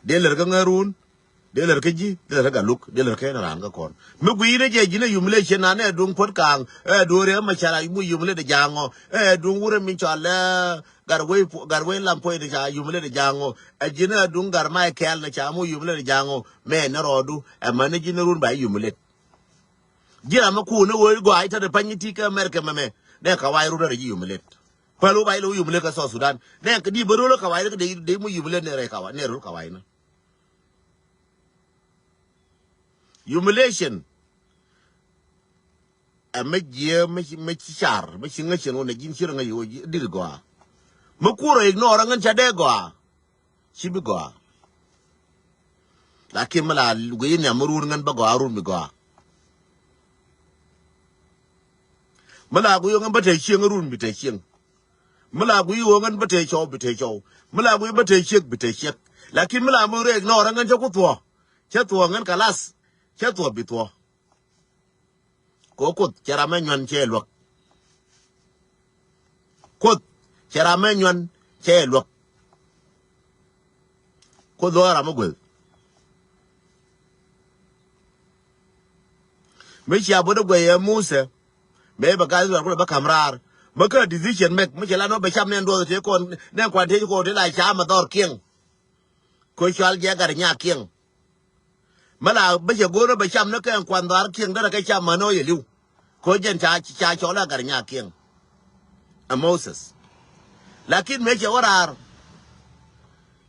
Dee lär kä ŋäruun. Dee lär kä ji̱ dee lär kä galuk dee lär kä ɛn raan kä kɔn. Mi gui̱i̱n ɛ jɛ ji̱n ɛ yum lɛ ciɛ nan ɛ duŋ puɔ̱t ka̱a̱ŋ ɛ duŋ riɛk ma ca̱r a mu yum lɛ dee ja̱a̱ŋ ɔ. Ɛ duŋ wurɛ mi cɔal ɛ gar wei pu- gar wei lam puɔ̱c dee ca yum lɛ dee ja̱a̱ŋ ɔ. Ɛ ji̱n ɛ duŋ gar ma ɛ kɛɛl ni ca mu yum lɛ dee ja̱a̱ŋ ɔ. Mɛ ni rɔɔdu ɛ män ni ji̱n run ba yum lɛ. Ji̱ ram mi kuun ni wee gɔaa i̱ tɛt ɛ pany ni ti kä America mɛmɛ. Nɛ ka wa̱i̱ run rɛ ji̱ yum lɛ. Päl wä ba ilɛ wä humiliate kä South Sudan. Nɛ kɛ di bä rol kä wai ni kɛ dee, dee mu humiliate nɛ rɛy kä wai, nɛ rol kä wai ni. Humiliation. Ɛ mi jiɛ mi ci, mi ci car, mi ci ŋäc cɛn wä nɛ ji̱n ci rɛ ŋäc wä dit gɔaa. Mi kurɛ ignore ŋän ca dee gɔaa. Ci bi gɔaa. Lakin mi la guiy nhiam mi run ŋän bä gɔaa, run bi gɔaa. Mi la guiy ŋän bä te cieŋ, run bi te cieŋ. Mi la guiy ŋän bä te cɔw, bi te cɔw. Mi la guiy bä te ciek, bi te ciek. Lakin mi la mi rek nɔɔrä ŋän cä ku thuɔ. Cä thuɔ ŋän kalas. Cä thuɔ bi thuɔ. Ko Kuoth cɛ ram ɛ nyuan cɛ luäk. Kuoth cɛ ram ɛ nyuan cɛ luäk. Kuoth luäk ram ɛ gueth. Mi cia bot ɛ guɛy ɛ Musɛ. Mëë bɛ gat Israel kulɛ bä ka̱m raar. Mi kä decision make mi cɛ la nɔ bɛ cam nɛn duɔth tëë kɔn nɛn kuan tëë kɔn tëë la cam ɛ dhɔr kiɛŋ. Ko cual jɛ gat nya kiɛŋ. Mi la bä cɛ go̱o̱r bɛ cam ni kɛ kuan dhɔaar kiɛŋ derɛ kɛ cam män ɔ yɛ li̱w. Ko jɛn ca ca cɔl a gat nya kiɛŋ. Ɛ Moses. Lakin mëë cɛ wä raar.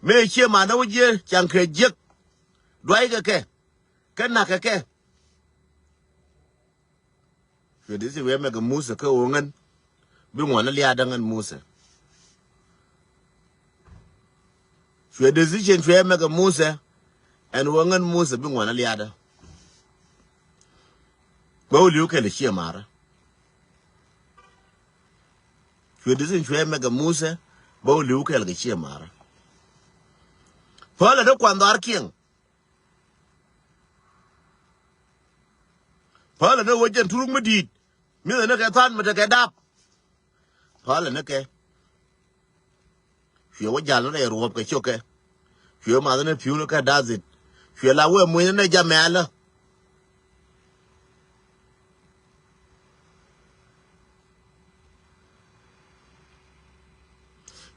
Mëë cie man ɔ wä jiɛ caŋ kɛ jiäk. Duay kɛ kɛ. Kɛ nak kɛ kɛ. Cuɛ decision cuɛ make Musɛ kä ɣöö ŋän bi ŋuan ni liaadä ŋän Musɛ. Cuɛ decision cuɛ make Musɛ ɛn ɣöö ŋän Musɛ bi ŋuan ni liaadä. Bä wä li̱w kɛl cie marä. Cuɛ decision cuɛ make Musɛ bä wä li̱w kɛl kɛ cie marä. Pälɛ ni kuan dhɔaar kiɛŋ. Pälɛ ni wä jɛn turuk mi di̱i̱t. Mi̱thɛ ni kɛ tha̱a̱n mi tekɛ dap. Pälɛ ni kɛ. Cuɛ wä jal ni rɛy ruɔ̱p kɛ ciökɛ. Cuɛ math ni pi̱w ni kɛ da̱th it. Cuɛ la wee muny ni jamɛɛlä.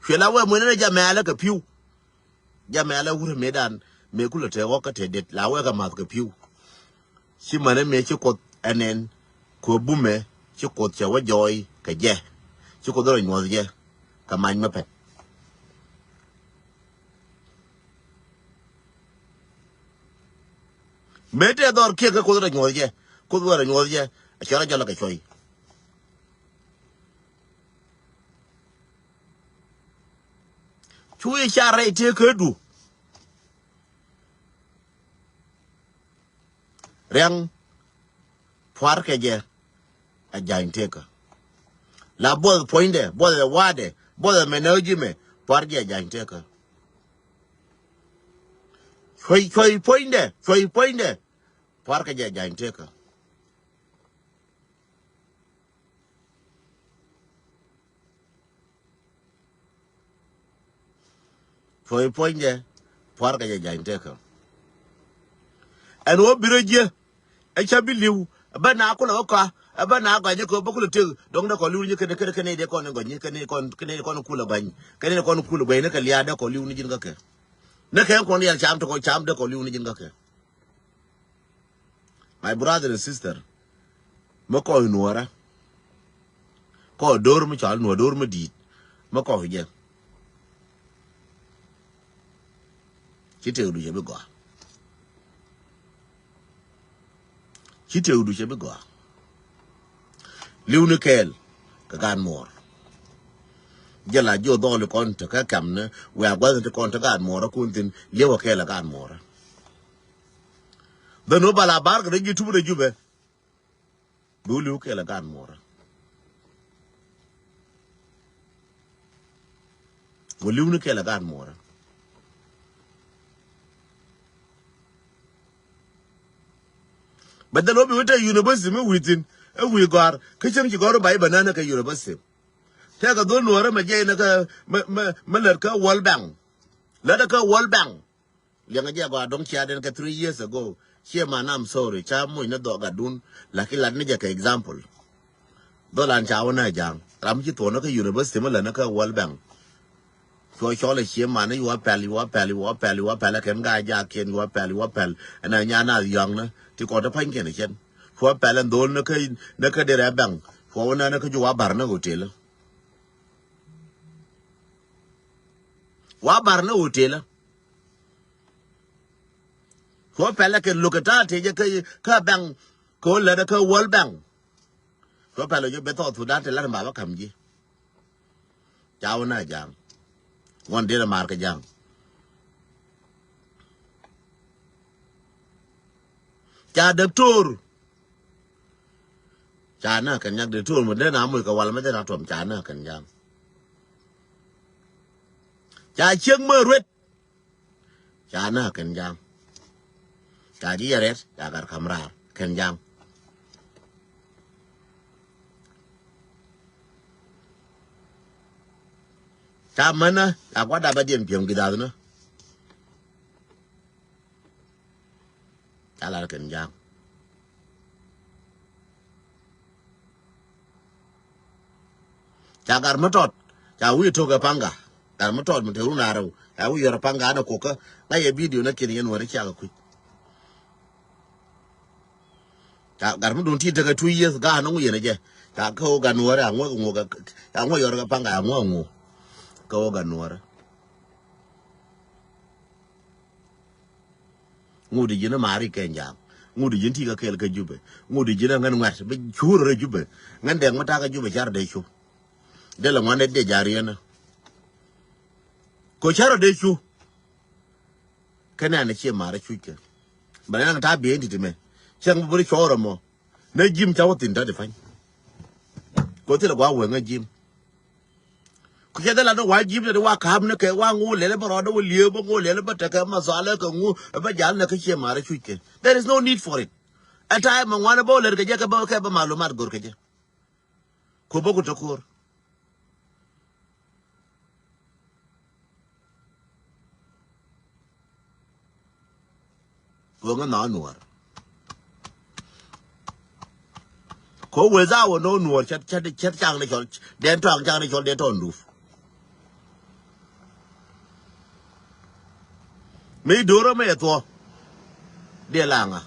Cuɛ la wee muny ni jamɛɛlä kɛ pi̱w. Jamɛ ala wurɛ mëëdan mëë kulɛ te ɣɔk kä te det la wɛɛk a math kɛ pi̱w. Ci mani mëë ci Kuoth ɛnɛn kɛ bumɛ ci Kuoth cɛ wä jɔɔy kɛ jɛ. Ci Kuoth rɔ nyuɔth jɛ kɛ many mɛ pɛt. Mëë te dhɔr kiɛ kɛ Kuoth rɔ nyuɔth jɛ. Kuoth wä rɔ nyuɔth jɛ a cɛ rɔ jɔlɛ kɛ cuɔy. Cu i̱ car rɛy tëëkädu. Riaŋ pua̱rkɛ jɛ a ja̱ny tëëkä. La buɔth puɔ̱nydɛ, buɔth ɛ wa̱a̱dɛ, buɔth ɛ mɛn ɛ ji̱mɛ, pua̱r jɛ a ja̱ny tëëkä. Cuɔy, cuɔy puɔ̱nydɛ, cuɔy puɔ̱nydɛ, pua̱rkɛ jɛ a ja̱ny tëëkä. Puɔ̱ny puɔ̱nydɛ pua̱rkɛ jɛ ja̱ny tëëkä. Ɛn ɣöö bi rɔ jiɛ ɛ ca bi li̱w ɛ bä na kulɛ ɣä kɔa ɛ bä na gɔny ɛ kɛ ɣöö bä kulɛ tëk dɔ̱ŋ dee kɔn li̱w ni kɛn kɛn kɛn dee kɔn gɔny kɛn kɔn kɛn kɔn kulɛ gɔny kɛn kɔn kulɛ gɔny ni kɛ lia̱a̱ dee kɔn li̱w ni ji̱n kä kɛ. Ni kɛ kɔn yɛl cam tɔkɔ cam dee kɔn li̱w ni ji̱n kä kɛ. My brother and sister, mi kɔc nuɔɔrä kɔc do̱r mi cɔal nuɔɔr do̱r mi di̱i̱t mi kɔc jɛ. Ci tëëkdu cɛ bi gɔaa. Ci tëëkdu cɛ bi gɔaa. Li̱w ni kɛɛl kɛ gaat muɔɔr. Jɛ la jiɔ dhɔɔli kɔn te kä kɛm ni wɛ̈ɛ̈ gua̱th ti kɔn te gaat muɔɔrä kun thin li̱w kɛ kɛɛl kɛ gaat muɔɔrä. Dhɛ ni wä bala bar kɛ rɛ ji̱ tup rɛ jupɛ. Bi wä li̱w kɛɛl ɛ gaat muɔɔrä. Wä li̱w ni kɛɛl ɛ gaat muɔɔrä. Bɛ dhɛl wä bi wä te university mi wi̱i̱ thi̱n ɛ wi̱i̱ gɔ̱a̱r kä cäŋ ci gɔ̱a̱r wä ba i̱ bɛ nään ɛ kɛ university. Tɛkɛ dhol nuɔɔrä mɛ jiɛc ni kä mɛ mɛ mɛ lät kä World Bank. Lät kä World Bank. Liɛŋɛ jɛ gɔaa dɔ̱ŋ cia den kɛ three years ago. Ciɛ man, I'm sorry, ca moc ni dhɔk gatdun. Lakin lat ni jɛ kɛ example. Dhɔlan ca wä nɛ ja̱a̱ŋ ram ci thuɔ̱k ni kä university mi lät ni kä World Bank. Cuɔ cɔl ɛ ciɛ man ni yuɔ pɛl, yuɔ pɛl, yuɔ pɛl, yuɔ pɛl ɛ kɛn gaa jakiɛn, yuɔ pɛl, yuɔ pɛl. Ɛn a nyan a yɔ̱a̱ŋ ni ti kɔn ti pa̱nykiɛn ɛ cɛn. Cuɔ pɛl ɛn dhol ni kä, ni kä derɛ bank. Cuɔ wä nɛ ni kä juwa bar ni hotel. Wa bar ni hotel. Kɛ wä pɛlɛ kɛ lo̱k kɛ ta̱a̱ tëë jɛ kä, kä bank, kɛ wä lätdä kä World Bank. Kɛ wä pɛlɛ jɛ bɛ thɔɔk Thudan tëë lat in ba bä ka̱m ji̱. Ca wä na ja̱a̱ŋ. Ŋuɔ̱n dee rɛ maar kɛ ja̱a̱ŋ. Ca däktor. Ca na kɛn ja̱a̱ŋ däktor mɛ dee na moc kɛ wal mɛ dee na tuɔm ca na kɛn ja̱a̱ŋ. Ca ciek mɛ ruet. Ca na kɛn ja̱a̱ŋ. Ca ji̱ yɛ rɛt ca gat ka̱m raar kɛn ja̱a̱ŋ. Ca mänä ca gua̱dap a diɛn piɛm gi̱dhath nä. Ca lar kɛn ja̱a̱ŋ. Ca gar mi tɔt ca wi̱i̱ tok ɛ paŋga. Gar mi tɔt mi te run arɛw ca wi̱i̱ yɔr ɛ paŋga anɛ kokä. Ŋa̱c ɛ bidio nä kiɛn yɛn wär i̱ ciak ɛ kui̱c. Ca gar mi dun ti tekɛ two years gaat ni ŋu yɛn ɛ jɛ. Ca kä ɣöö gat nuɔ̱ɔ̱rɛ a ŋuɔ̱k ŋuɔ̱k ca ŋuɔ̱k yɔr kɛ paŋga a ŋuɔ̱k ŋuɔ̱k. Kä ɣöö gat nuɔ̱ɔ̱rɛ. Ŋut ji̱n maari kɛ njaak. Ŋut ji̱n ti kä kɛɛl kä Jubɛ. Ŋut ji̱n ŋän ŋuɛ̈t bi cuur rɛ Jubɛ. Ŋän dɛk mi ta̱a̱ kä Jubɛ car dee cu. Dee lɛ ŋuan dee ja̱ riɛn. Ko car dee cu. Kɛn ɛn cie maari cuc kɛ. Bɛ nɛ ta̱a̱ bi̱i̱n ti ti mɛ. Cɛŋ bi buri cɔɔr ɛmɔ. Nɛ ji̱m ca wä thi̱n ta̱a̱ ti pa̱ny. Ko thilɛ gua̱a̱k wee ŋä ji̱m. Ku cɛ dhil an wa ji̱p ni wa ka̱p ni kɛ wa ŋu lɛl bä rɔɔdɛ wä liep bä ŋu lɛl bä tekɛ mathalɛ kɛ ŋu bä jal ni kä cie ma̱rä cuc kɛ. There is no need for it. Ɛ ta̱a̱ mɛ ŋuan bä wä lɛr kɛ jɛ kɛ bä kɛ bä malumat gor kɛ jɛ. Ku bä ku te ko̱r. Wä ŋä nhɔn nuɔr. Ko wee dha wä nɔ nuɔr cät cät cät caŋ ni cɔl den tɔŋ caŋ ni cɔl den tɔŋ dup. Mi do̱rä mi yɛ thuɔ. Diɛ laŋa.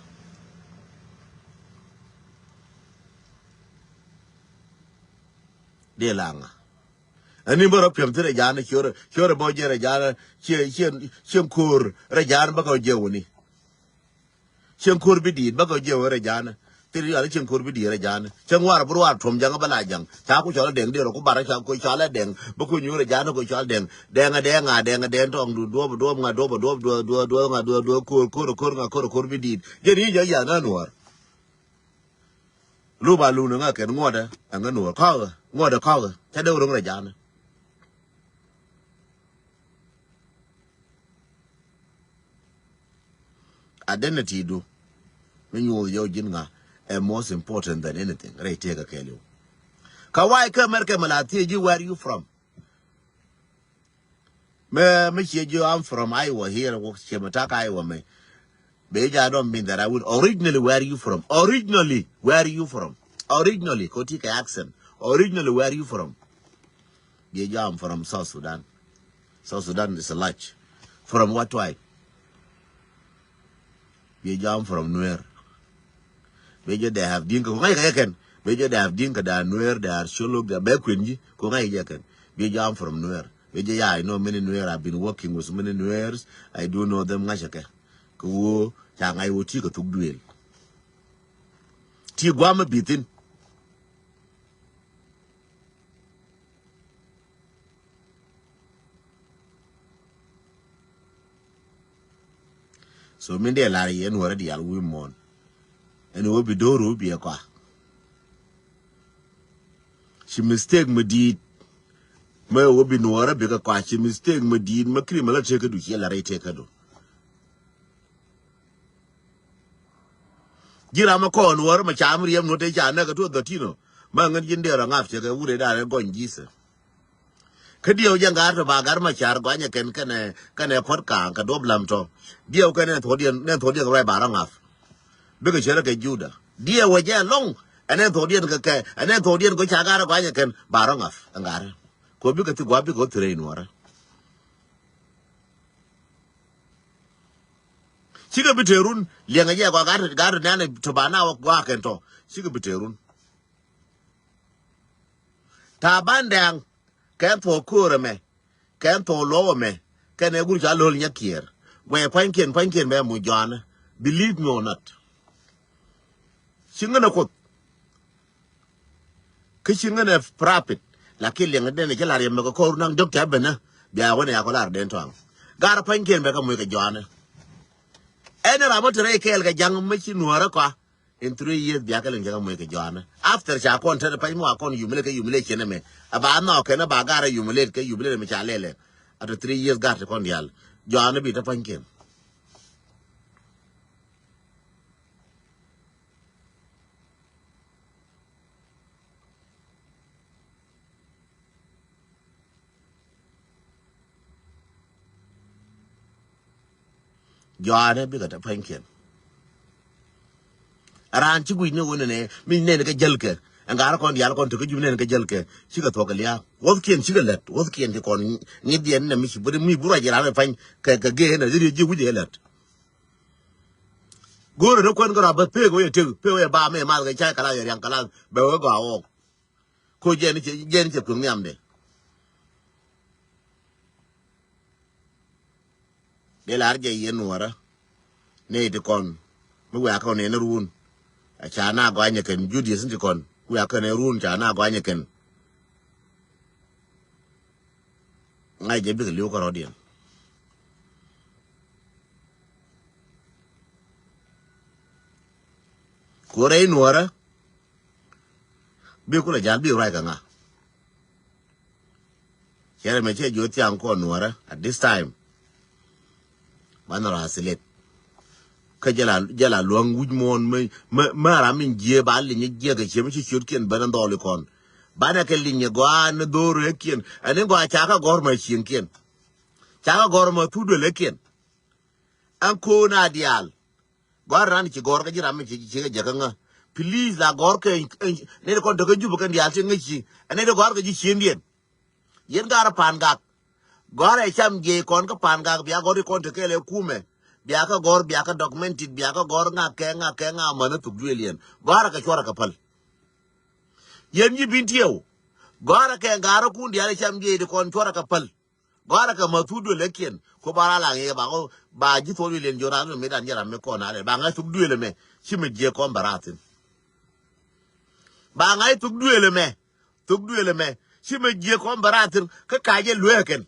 Diɛ laŋa. Ɛn in bä rɔ piɛm thirɛ ja̱a̱n ciöörɛ ciöörɛ bä jɛ rɛ ja̱a̱n. Ciɛ ciɛ ciɛ ko̱o̱r rɛ ja̱a̱n bä kɛ jɛ wuni. Cieŋ ko̱r bi di̱i̱t bäkɛ jiɛ wee rɛ ja̱a̱nä. Thil yɔal cieŋ ko̱r bi di̱i̱t rɛ ja̱a̱nä. Cieŋ war bi ruaar tuɔ̱m ja̱ŋä bä la ja̱ŋ. Ca ku cɔl a dɛŋ diɛɛr ku bar ca ku cɔl a dɛŋ. Bä ku nyuur rɛ ja̱a̱nä ku cɔl a dɛŋ. Dɛŋ a dɛŋ a dɛŋ a dɛŋ tɔŋdu duɔ̱ɔ̱p duɔ̱ɔ̱p ŋa duɔ̱ɔ̱p duɔ̱ɔ̱p duɔ̱ɔ̱p ŋa duɔ̱ɔ̱p duɔ̱ɔ̱p ko̱r ko̱r ko̱r ŋa ko̱r ko̱r bi di̱i̱t. Jɛn i̱ jɛ ya̱th na nuɔ̱ɔ̱r. Lup a luŋ ni ŋa kɛn ŋuɔ̱tdä ɛŋä nuɔ̱ɔ̱r kɔ̱kä ŋuɔ̱tdä kɔ̱kä ca dee wä ro̱ŋ rɛ ja̱a̱nä. Identity du mi nyuuth yɛ wä ji̱n ŋa ɛ most important than anything rɛy tëëkä kɛɛliw. Ka wa̱i̱ kä America mɛ la thiec ji̱ where you from. Mɛ mɛ cie ji̱ I'm from Iowa here wä cie mɛ tak Iowa mɛ. Bee jɛ I don't mean that I would originally where you from originally where you from originally ko ti kɛ accent originally where you from. Bee jɛ I'm from South Sudan. South Sudan is a large. From what tribe? Bee jɛ I'm from Nuer. Bee jɛ they have Dinka ko ŋa̱c kɛ kɛn. Bee jɛ they have Dinka, they are Nuer, they are Shuluk, they are bɛ kuɛn ji̱ ko ŋa̱c kɛ kɛn. Bee jɛ I'm from Nuer. Bee jɛ ya I know many Nuer, I've been working with many Nuers. I do know them ŋa̱c kɛ kɛ. Kɛ ɣöö ca ŋa̱c ɣöö ti kɛ thuk duëël. Ti gua̱a̱m mi bi̱thin. So min dee lar yɛ nuɔrɛ diaal wi̱i̱ muɔ̱ɔ̱n. Ɛn ɣöö bi do̱r ɣöö bi ɛ kɔa. Ci mistake mi di̱i̱t. Mɛ ɣöö bi nuɔrɛ bikɛ kɔa ci mistake mi di̱i̱t mɛ kiri mɛ la tekädu ciɛ la rɛy tekädu. Ji̱ ram ɛ kɔn wär mɛ cam riɛm nuɔ̱t te ca nɛk ɛ tuɔth dhɔtin ɔ. Mɛ ŋän ji̱n dee rɔ ŋa̱p cɛ kɛ wut ɛ da̱a̱n ɛ gɔny ji̱thɛ. Kä diɛw jɛ ŋa̱r tɔ ba gar mɛ car gɔany ɛ kɛn kɛnɛ kɛnɛ kuɔ̱t ka̱a̱ŋ kɛ duɔ̱p lam tɔ. Diɛw kɛn ɛ thuɔ̱diɛn nɛ thuɔ̱diɛn rɔy ba rɔ ŋa̱p. Bikɛ cɛ rɔ kɛ Juda diɛw ɛ jɛ ɛlɔ̱ŋ. Ɛn ɛ thuɔ̱diɛn kɛ kɛ ɛn ɛ thuɔ̱diɛn kɛ ca gar ɛ gɔany ɛ kɛn ba rɔ ŋa̱p ɛ ŋa̱r. Kɔ bikɛ thi gua̱a̱p bikɛ ɣöth thi rɛy nuɔ̱ɔ̱rä. Cikɛ bi te run liɛŋɛ jɛ kɔ gat gat nɛn to ba na wä gɔaa kɛn tɔ. Cikɛ bi te run. Taban Dɛŋ kɛn thok ko̱o̱r ɛmɛ kɛn thok luɔw ɛmɛ Kɛn ɛ gur ca lo̱l nyɛ kiɛɛr. Guɛy pua̱nykiɛn, pua̱nykiɛn bɛ muc jɔanä. Believe me or not. Ci ŋän ɛ Kuoth. Kä ci ŋän ɛ prapit. Lakin liɛŋ den ci lar yɛ mɛ kɛ kɔr naŋ dɔk tɛ benä. Bia wänɛ ya kɔ lar den tɔaŋ. Gar pua̱nykiɛn bɛ kɛ muc kɛ jɔanä. Ɛn ram mi te rɛy kɛɛl kɛ ja̱ŋ mi ci nuäärä kɔa. In three years bia kɛ liŋ ja̱ŋ mi kɛ jɔanä. After ca kɔn te pany mi wa kɔn humiliate kɛ humiliate ciɛn ɛmɛ. A ba nhɔk kɛn a ba gar a humiliate kɛ humiliate mi ca lɛlɛ. After three years gar te kɔn dial. Jɔanä bi te pany kɛn. Jɔaanɛ bikɛ te pua̱nykiɛn. Raan ci guic ni ɣöö nɛnɛ mi nɛn kɛ jäl kɛ. Ɛn ŋa̱r kɔn diaal kɔn te kä jup nɛn kɛ jäl kɛ. Cikɛ thuɔ̱k kɛ lia̱a̱. Wuɔ̱thkiɛn cikɛ lät. Wuɔ̱thkiɛn ti kɔn ŋi̱th diɛn nɛ mi ci bur mi bur ruac raan pua̱ny kɛ kɛ gee nɛ ji̱ ji̱ wi̱c ɛ lät. Go̱o̱rɛ ni kuän kɛ rɔ bä pek wee tek pek wee ba mɛ math kɛ cay kɛ la yɛ riaŋ kɛ la bɛ wee gɔaa wɔɔk. Ko jɛn cɛ jɛn cɛ kueŋ nhiamdɛ. Dee lar jɛ yɛn nuɔrä. Nɛy ti kɔn mi wiakɛ kɔn nɛn run. A ca na gɔanyɛ kɛn Judaism ti kɔn wiakɛ kɔn nɛn run ca na gɔanyɛ kɛn. Ŋa̱c jɛ bikɛ li̱w kärɔ̱diɛn. Ku rɛy nuɔrä. Bi kulɛ jal bi ruac kɛ ŋa. Cɛ rɛ mɛ cɛ jiɔ thiaŋ kɔn nuɔrä at this time. Banɛ rɔ asilet. Kä jɛ la jɛ la luäŋ wi̱c muɔ̱ɔ̱n mä mä ram in jiee ba linyɛ jiɛk kɛ ciɛ mi ci ciötkiɛn ben in dhɔɔli̱ kɔn. Banɛ kɛ linyɛ gɔaa ni dho̱r rɛɛkiɛn ɛn in gɔaa ca kɛ gɔ̱r mɛ cieŋkiɛn. Ca kɛ gɔ̱r mɛ thuk duël rɛɛkiɛn. Ɛn ko̱o̱n a diaal. Gɔ̱a̱r ran ci gɔ̱r kä ji̱ ram mi ci ci kä jɛ kä ŋä. Please la gɔ̱r kɛ nɛy ti kɔn te kä Jubɛ kɛn diaal ti ŋäc ci. Ɛ nɛy ti gɔ̱a̱r kɛ ji̱ ciëndiɛn. Yɛn ga̱r Pangak. Gɔ̱a̱r ɛ cam jiɛc kɔn kä Pangak bia gɔ̱r ti kɔn te kɛɛl ɛ kumɛ. Bia kä gɔ̱r bia kä documented bia kä gɔ̱r ŋa kɛ ŋa kɛ ŋa män ɛ thuk duëël yɛn. Gɔ̱a̱r ɛ kɛ cuɔr ɛ kɛ päl. Yɛn ji̱ bin tiɛw. Gɔ̱a̱r ɛ kɛ ga̱r ɛ kun diaal ɛ cam jiɛc ti kɔn cuɔr ɛ kɛ päl. Gɔ̱a̱rä kɛ ma thuk duël ɛ kiɛn. Ko ba ra la ŋi̱i̱ ba ko ba ji̱ thok duël yɛn jiɔn ran mi dan jɛ ram mi kɔn a lɛ ba ŋa̱c thuk duël ɛmɛ. Ci mi jiɛ kɔn bɛ ra thin. Ba ŋa̱c thuk duël ɛmɛ. Thuk duël ɛmɛ. Ci mi jiɛ kɔn bɛ ra thin kä ka jɛ luee kɛn.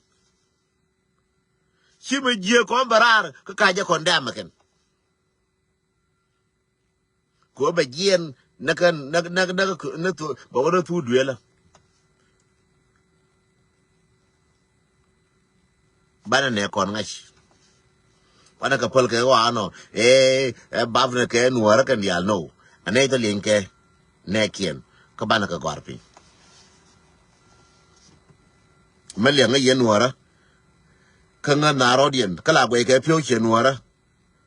Ci mi jiɛ kɔn bɛ ra kä ka jɛ kɔn dɛm kɛn. Ko bɛ jiɛn näkä näkä näkä näkä bɛ wä rɔ thuk duëlä. Banɛ nɛ kɔn ŋa̱c. Banɛ kɛ päl kɛ ɣɔaa nɔ. Ee ɛ bap nɛ kɛ nuɔ̱ɔ̱rä kɛn diaal nɔ. Ɛ nɛy thɔ lieny kɛ nɛɛkiɛn kä banɛ kɛ gɔ̱a̱r piny. Mɛ liɛŋä yɛn nuɔ̱ɔ̱rä. Kä ŋäth na rɔ̱diɛn kä la guɛy kɛ piɔ̱w ciɛ nuɔ̱ɔ̱rä.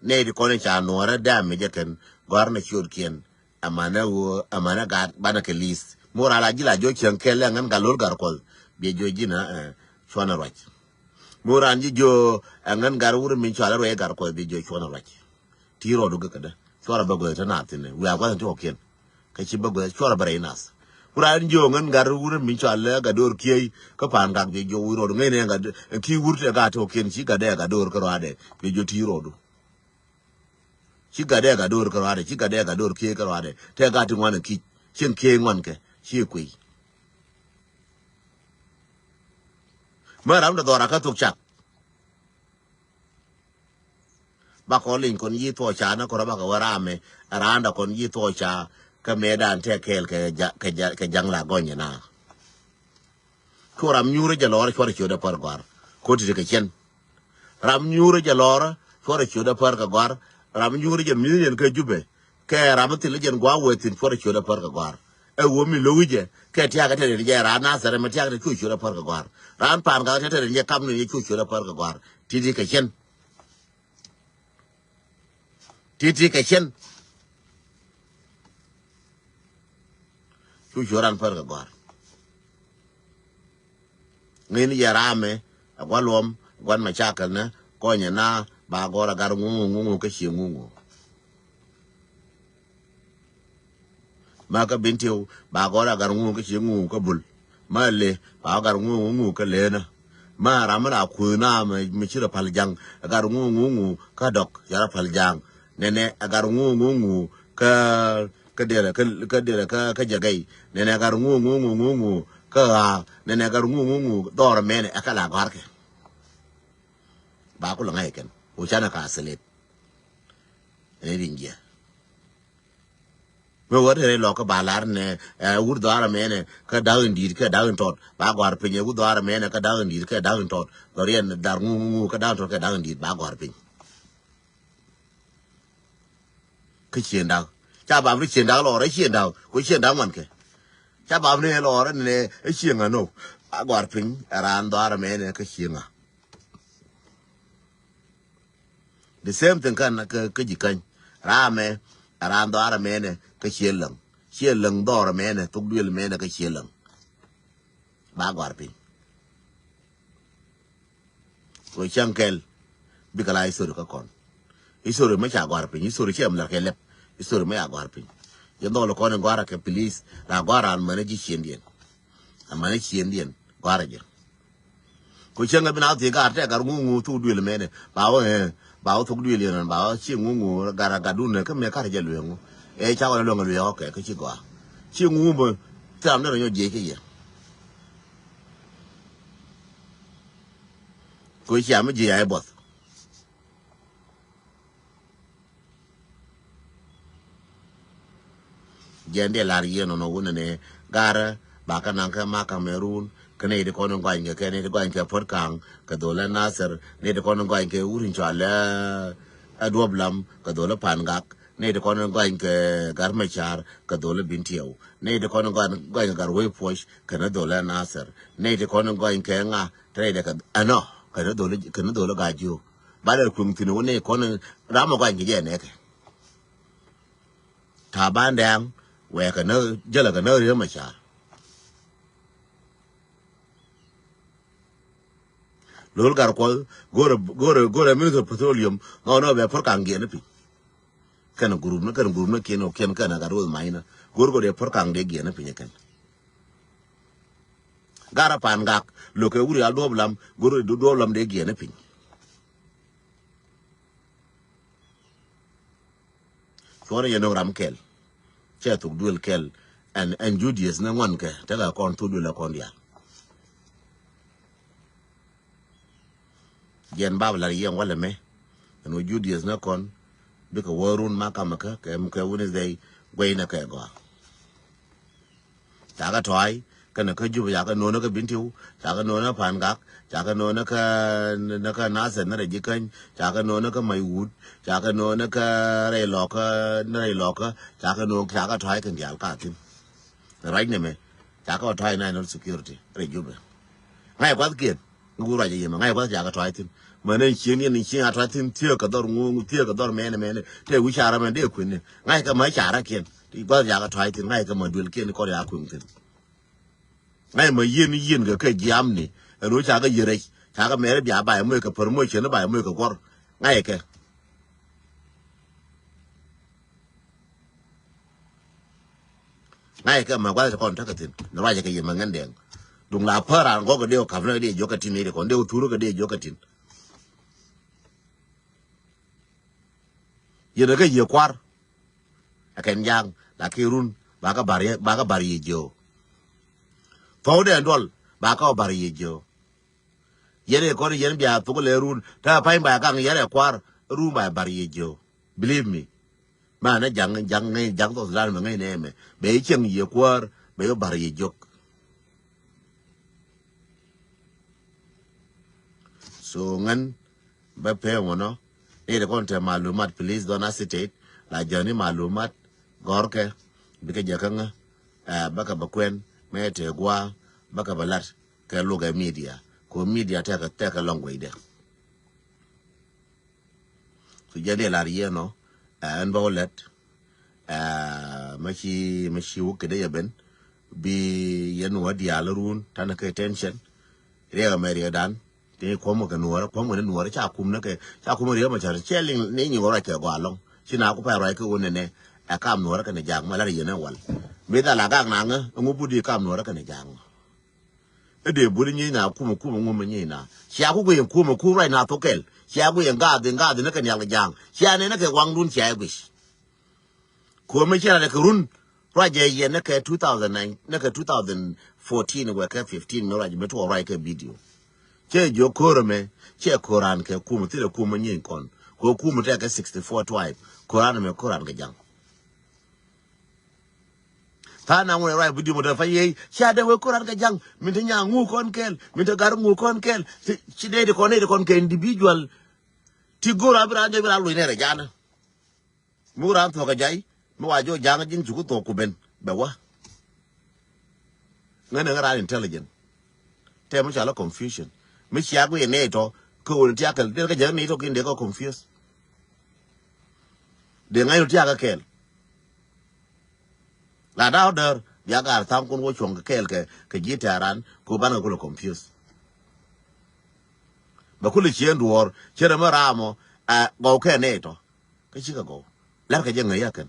Nɛy ti kɔn in ca nuɔ̱ɔ̱rä dam mi jɛ kɛn gɔ̱a̱r na ciötkiɛn. Amanɛ ɣöö amanɛ gat banɛ kɛ li̱th mi wä ran la ji̱ la jiɔ cieŋ kɛl lɛ ŋän gat lo̱l gat kuɔth. Biɛ jiɔ ji̱n ɛ cuɔnɛ ruac. Mi wä ran ji̱ jiɔ ɛ ŋän gat wurɛ min cɔal ɛ ruac gat kuɔth biɛ jiɔ cuɔnɛ ruac. Ti rɔɔdu gɛ kädä cuɔrɛ bä guäth te naath thi̱n wiaa gua̱th in ti kɔkiɛn. Kä ci bä guäth cuɔrɛ bä rɛy nath. Ku raan jiök ŋän gat wurä mi cɔal lɛ gat do̱r kiey kä pa̱a̱n gak bi jiök wi̱i̱ rɔɔdu ŋäcnɛ gat ki wur tɛ gat tɔkiɛn ci gat dee gat do̱r kä rɔaadɛ bi jiök ti rɔɔdu. Ci gat dee gat do̱r kä rɔaadɛ ci gat dee gat do̱r kiey kä rɔaadɛ tɛ gat ti ŋuan kic cieŋ kiey ŋuan kɛ ci kuiy. Mä ram dee dhɔra kä thok cak. Ba kɔn liny kɔn yi thuɔɔca ni kɔn bakɛ wä ramɛ. Randa kɔn yi thuɔɔca kä mɛ dan tɛ kɛɛl kɛ ja kɛ ja kɛ jaŋ la gɔny na. Cu ram nyuurä jɛ lɔɔr cuɔr ciöt dɛ pär gɔar. Ko ti kɛ cɛn. Ram nyuurä jɛ lɔɔr cuɔr ciöt dɛ pär kɛ gɔar. Ram nyuurä jɛ mi̱th yɛn kɛ Jubɛ. Kɛ ram mi thil jɛn gua̱a̱k wee thi̱n cuɔt ciöt ɛ pär kɛ gɔ̱a̱r. Ɛ ɣöö mi lo̱k wi̱cɛ kɛ tia̱a̱k ɛ te rin jɛ raan Nathɛrɛ mi tia̱a̱k te cuɔ ciöt ɛ pär kɛ gɔ̱a̱r. Raan pa̱a̱n gat te te rin jɛ kap ni cuɔ ciöt ɛ pär kɛ gɔ̱a̱r. Ti̱ti̱ kɛ cɛn. Ti̱ti̱ kɛ cɛn. Cuɔ ciöt raan pär kɛ gɔ̱a̱r. Ŋi̱n yɛ raamɛ ɛ gua̱n luɔm ɛ gua̱n macakɛl nɛ kɔnyɛ na ba gɔr agar ŋuŋu ŋuŋu kä ciɛ ŋuŋu. Ma kä bin tiw ba gɔr agar ŋuŋu kä ciɛ ŋuŋu kä bul. Ma le ba agar ŋuŋu ŋuŋu kä lenä. Ma ram mi la kuth na mi, mi ci rɔ pal jaŋ, ɛ gat ŋu ŋu ŋu kä dɔk, ca rɔ pal jaŋ. Nɛnɛ ɛ gat ŋu ŋu ŋu kä, kä derɛ, kä, kä derɛ, kä, kä jɛ gɛy. Nɛnɛ ɛ gat ŋu ŋu ŋu ŋu ŋu kä ɣaa. Nɛnɛ ɛ gat ŋu ŋu ŋu dhɔr mɛnɛ ɛ kä la gɔ̱a̱rkɛ. Ba ku lɛ ŋa̱c kɛn. Ku canɛ ka thilip. Ɛn ri̱ŋ jiɛ. Mi wä te rɛy lɔk kä ba lar nɛ, ɛ, wur dhɔaar ɛmɛnɛ kä da̱k in di̱i̱t kä da̱k in tɔt. Ba gɔ̱a̱r piny ɛ wur dhɔaar ɛmɛnɛ kä da̱k in di̱i̱t kä da̱k in tɔt. Dhɔriɛn dhar ŋu ŋu ŋu kä da̱k in tɔt kä da̱k in di̱i̱t ba gɔ̱a̱r piny. Kä cien da̱k. Ca bap ni cien da̱k lɔɔr ɛ cien da̱k. Ku cien da̱k ŋuan kɛ. Ca bap ni lɔɔr ɛn nɛ ɛ cien ŋa nɔ. Ba gɔ̱a̱r piny ɛ raan dhɔaar ɛmɛnɛ kä cien ŋa. The same thing kan kä, kä Jikäny. Ramɛ, ran dhɔaar mɛnɛ kä Ciɛ Läŋ. Ciɛ Läŋ dhɔr mɛnɛ, thok duël mɛnɛ kä Ciɛ Läŋ. Ba gɔ̱a̱r piny. Kɛ cäŋ kɛl, bikɛ la history kä kɔn. History mɛ ca gɔ̱a̱r piny, history ciɛ mɛ lɛr kɛ lɛp. History mɛ ca gɔ̱a̱r piny. Yɛn dhɔl kɔn in gɔ̱a̱r kɛ police, la gɔ̱a̱r an mɛnɛ ji̱ ciëndiɛn. Amɛnɛ ciëndiɛn, gɔ̱a̱r jɛ. Ku cäŋ ɛ bi na thiek gat tɛ gat ŋu ŋu thuk duël mɛnɛ. Ba wä, ɛ, ba wä thuk duël yɛn, ba wä ci ŋu ŋu gat gat dun kä mɛ kat jɛ lueŋ ŋu. Ɛ ca wä lueŋ lueŋ ɔkɛ kä ci gɔaa. Ci ŋu bä thiam ni rɔ nyɔ jiec kä yɛ. Ku cia mi jiec a i̱ buɔth. Jɛn dee lar yien nɔnɔ wunɛ ni garɛ ba kä naŋ kä ma Kamerun kä ni ti kɔn in gɔany kɛ kɛ ni ti gɔany kɛ Puɔt Kaŋ kɛ dholɛ Nasir ni ti kɔn in gɔany kɛ wur in cɔal ɛ Duɔp Lam kɛ dholɛ Pan Gak ni ti kɔn in gɔany kɛ Gat Macar kɛ dholɛ Bin Tiɛw ni ti kɔn in gɔany kɛ Gat Wec Puɔc kɛ ni dholɛ Nasir ni ti kɔn in gɔany kɛ ŋa te ni dɛ kɛ ɛnɔ kɛ ni dholɛ kɛ ni dholɛ Gat Jiök. Ba lɛ kueŋ thi̱n wä ni kɔn in ram in gɔany kɛ jɛ nɛkɛ. Taban Dɛŋ wɛɛkɛ ni jälɛ kɛ ni Riek Macar. Lol Gatkuɔth go̱rɛ go̱rɛ go̱rɛ Minister of Petroleum nɔ nɔ bɛ Puɔt Kaŋ giɛn piny. Kɛn group ni kɛn group ni kiɛn kiɛn kɛn Gatkuɔth mac ni go̱r go̱rɛ Puɔt Kaŋ dee giɛn piny kɛn. Garɛ Pan Gak lo̱kɛ wuri a Duɔp Lam go̱r Duɔp Lam dee giɛn piny. Cuɔrɛ yɛ nöŋ ram kɛl. Cɛ thuk duël kɛl. Ɛn, ɛn Judieth ni ŋuan kɛ tekɛ kɔn thuk duël ɛ kɔn diaal. Jiɛn bap lar yɛn walɛ mɛ. Ɛn wä Judieth ni kɔn bikɛ wä run ma kamɛ kä kɛ, kɛ Wednesday guɛy ni kɛ gɔaa. Cakɛ tɔ̱a̱c kɛnɛ kä Jubɛ, cakɛ no̱o̱nä kä Bintiu, cakɛ no̱o̱nä Pan Gak, cakɛ no̱o̱nä kä, ni kä Nasir ni rɛy Jikäny, cakɛ no̱o̱nä kä Mac Wut, cakɛ no̱o̱nä kä rɛy Lɔkä, ni rɛy Lɔkä, cakɛ no̱o̱n, cakɛ tɔ̱a̱c kɛn diaal ka thi̱n. Ruac nɛmɛ cakɛ tɔ̱a̱c national security rɛy Jubɛ. Ŋa̱c kuathkiɛn. Ŋu ruac a yemɛ ŋa̱c kuath cakɛ tɔ̱a̱c thi̱n. Män in cieŋ yɛn in cieŋ a tɔ̱a̱c thi̱n thiek kɛ dhɔr ŋuŋ thiek kɛ dhɔr mɛnɛ mɛnɛ. Tëë wi̱c ca ram ɛn dee kui̱ni. Ŋa̱c kɛ mä ca rakiɛn. Ti gua̱th cakɛ tɔ̱a̱c thi̱n ŋa̱c kɛ mä duël kiɛn kɔr ya kui̱n thi̱n. Ŋa̱c mä yiën yiën kɛ kɛ jiamni. Ɛn ɣöö cakɛ yiërɛc cakɛ mɛri bia bay moc kɛ promotion bay moc kɛ guɔ̱r. Ŋa̱c kɛ. Ŋa̱c kɛ mä gua̱th ti kɔn tekɛ thi̱n ni ruacɛ kɛ yemɛ ŋän dɛŋ. Duŋ la pär an gɔk kɛ dee wä kap ni kɛ dee jiök kɛ tin ni di kɔn dee wä thur kɛ dee jiök kɛ tin. Yɛn ɛ kä yiëë kua̱r. Ɛ kɛn ja̱a̱ŋ la ki run ba kä bar yɛ, ba kä bar yɛ jiö. Thɔw dee duɔl ba kä bar yɛ jiö. Yɛn ɛ kɔn yɛn bia thok lɛ run te pany ba gaŋ yɛn ɛ kua̱r run ba bar yɛ jiö. Believe me. Ma nɛ ja̱ŋ ja̱ŋ ŋäc ja̱ŋ thok sudan mɛ ŋäc nɛ mɛ bɛ i̱ cieŋ yɛ kuäär bɛ i̱ bar yɛ jiök. So ŋän bä pee ŋuɔnɔ ni ti kɔn te malumat please don't hesitate la jäni malumat gɔrkɛ bikɛ jɛ kä ŋä. Bä kɛ bä kuɛn mɛ te gua bä kɛ bä lat kɛ lukɛ media ko media tekɛ tekɛ lɔŋ guecdɛ. Ku jɛn ilar yɛn ɔ ɛn bä wä lɛt. Mɛ ci mɛ ci wä kedɛ yɛ ben bi yɛn wä diaal run tanɛ kɛ tension. Riɛk amɛ riɛk dan ti kuɔm kɛ nuɔrɛ kuɔm kɛ ni nuɔrɛ ca kum ni kɛ ca kum riɛk mɛ ca cɛ liŋ ni nyi wä rɔ cɛ gɔa lɔŋ ci na ku pɛ rɔ kɛ wä nɛnɛ. Ɛ kam nuɔrɛ kɛ ni jaak mɛ lar yɛn ɛ wal mi dhal a gak naŋ ɛ ŋu but di kam nuɔrɛ kɛ ni jaak mɛ. Ɛ dee buri nyi na kumɛ kumɛ ŋumɛ nyi na. Cia ku guiy kumɛ ku ruac na thok kɛl. Cia guiy ŋath ŋath ni kɛ nial kɛ ja̱a̱ŋ. Cia nɛ ni kɛ waŋdun cia guic. Kumɛ cia rɛ kɛ run. Ruac jɛ yɛ ni kɛ two thousand nine ni kɛ two thousand fourteen wɛ kɛ fifteen mi ruac mi tuɔ ruac kɛ video. Cɛ jiök ko̱r ɛmɛ cɛ ko̱ran kɛ kumɛ thilɛ kumɛ nyi kɔn. Kɛ kumɛ tɛkɛ sixty four tribe. Ko̱ran ɛmɛ ko̱ran kɛ ja̱ŋ. Tha̱a̱ŋ na ŋun ɛ ruac video mɔ te fa yey cia dee wee ko̱ran kɛ ja̱ŋ. Min te nya ŋu kɔn kɛl min te gar ŋu kɔn kɛl. Ci dee di kɔn dee di kɔn kɛ individual. Ti go̱r a bi raan jɛ bi raan luc nɛ rɛ ja̱a̱nä. Mi wä raan thuɔ̱k kɛ ja̱y mi wa jiɔ ja̱a̱ŋ ji̱n cuk thuɔ̱k ku ben bɛ wä. Ŋän ɛ ŋä raan intelligent. Tɛ mi ca la confusion mi cia guiy nɛy tɔ. Kä ɣöö ni tiak kɛl dee kä jäk nɛy tɔ kin dee kä confuse. Dee ŋa̱c ni tiak kä kɛl. La da̱a̱ däär bia gaar tha̱a̱ŋ kun wä cuɔ̱ŋ kɛ kɛɛl kɛ kɛ ji̱ tɛ̈ran kɛ banɛ kulɛ confuse. Bɛ kulɛ cieen duɔ̱ɔ̱r cɛ rɛ mi raamɔ. Ɛ gɔw kɛ nɛy tɔ kä cikɛ gɔw. La̱rkɛ jɛ ŋäc yakɛn.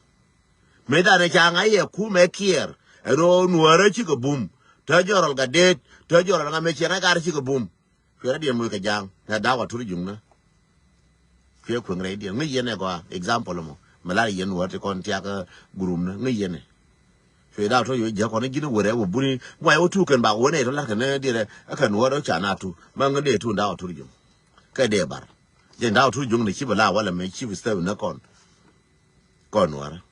Mëë danɛ ca ŋa̱c yɛ kumɛ kiɛɛr ɛn ɣöö nuäärä cikɛ bum. Te jɔrɔl Gatdet te jɔrɔl ŋa mëë ciɛ ŋa̱c gaar cikɛ bum. Cuɛ rɔ diɛn moc kɛ ja̱a̱ŋ nɛ da̱a̱k wa tur juŋnä. Cuɛ kueŋ rɛy diɛn ŋäc yɛn ɛ gɔaa example mɔ mɛ lar yɛn wä ti kɔn tiak gurumnä ŋäc yɛn ɛ. Cuɛ da̱a̱k tɔ yoc jäk kɔn ji̱n wärɛ wä buni muay wä tuuk kɛn bak wä nɛ tɔ lar kɛn diɛn ɛ kɛn wä rɔ ca na tu ma ŋä dee tu da̱a̱k wa tur juŋ. Kɛ dee bar jɛn da̱a̱k wa tur juŋ ni ci bɛ la walɛ mɛ ci bi step nä kɔn. Kɔn wärä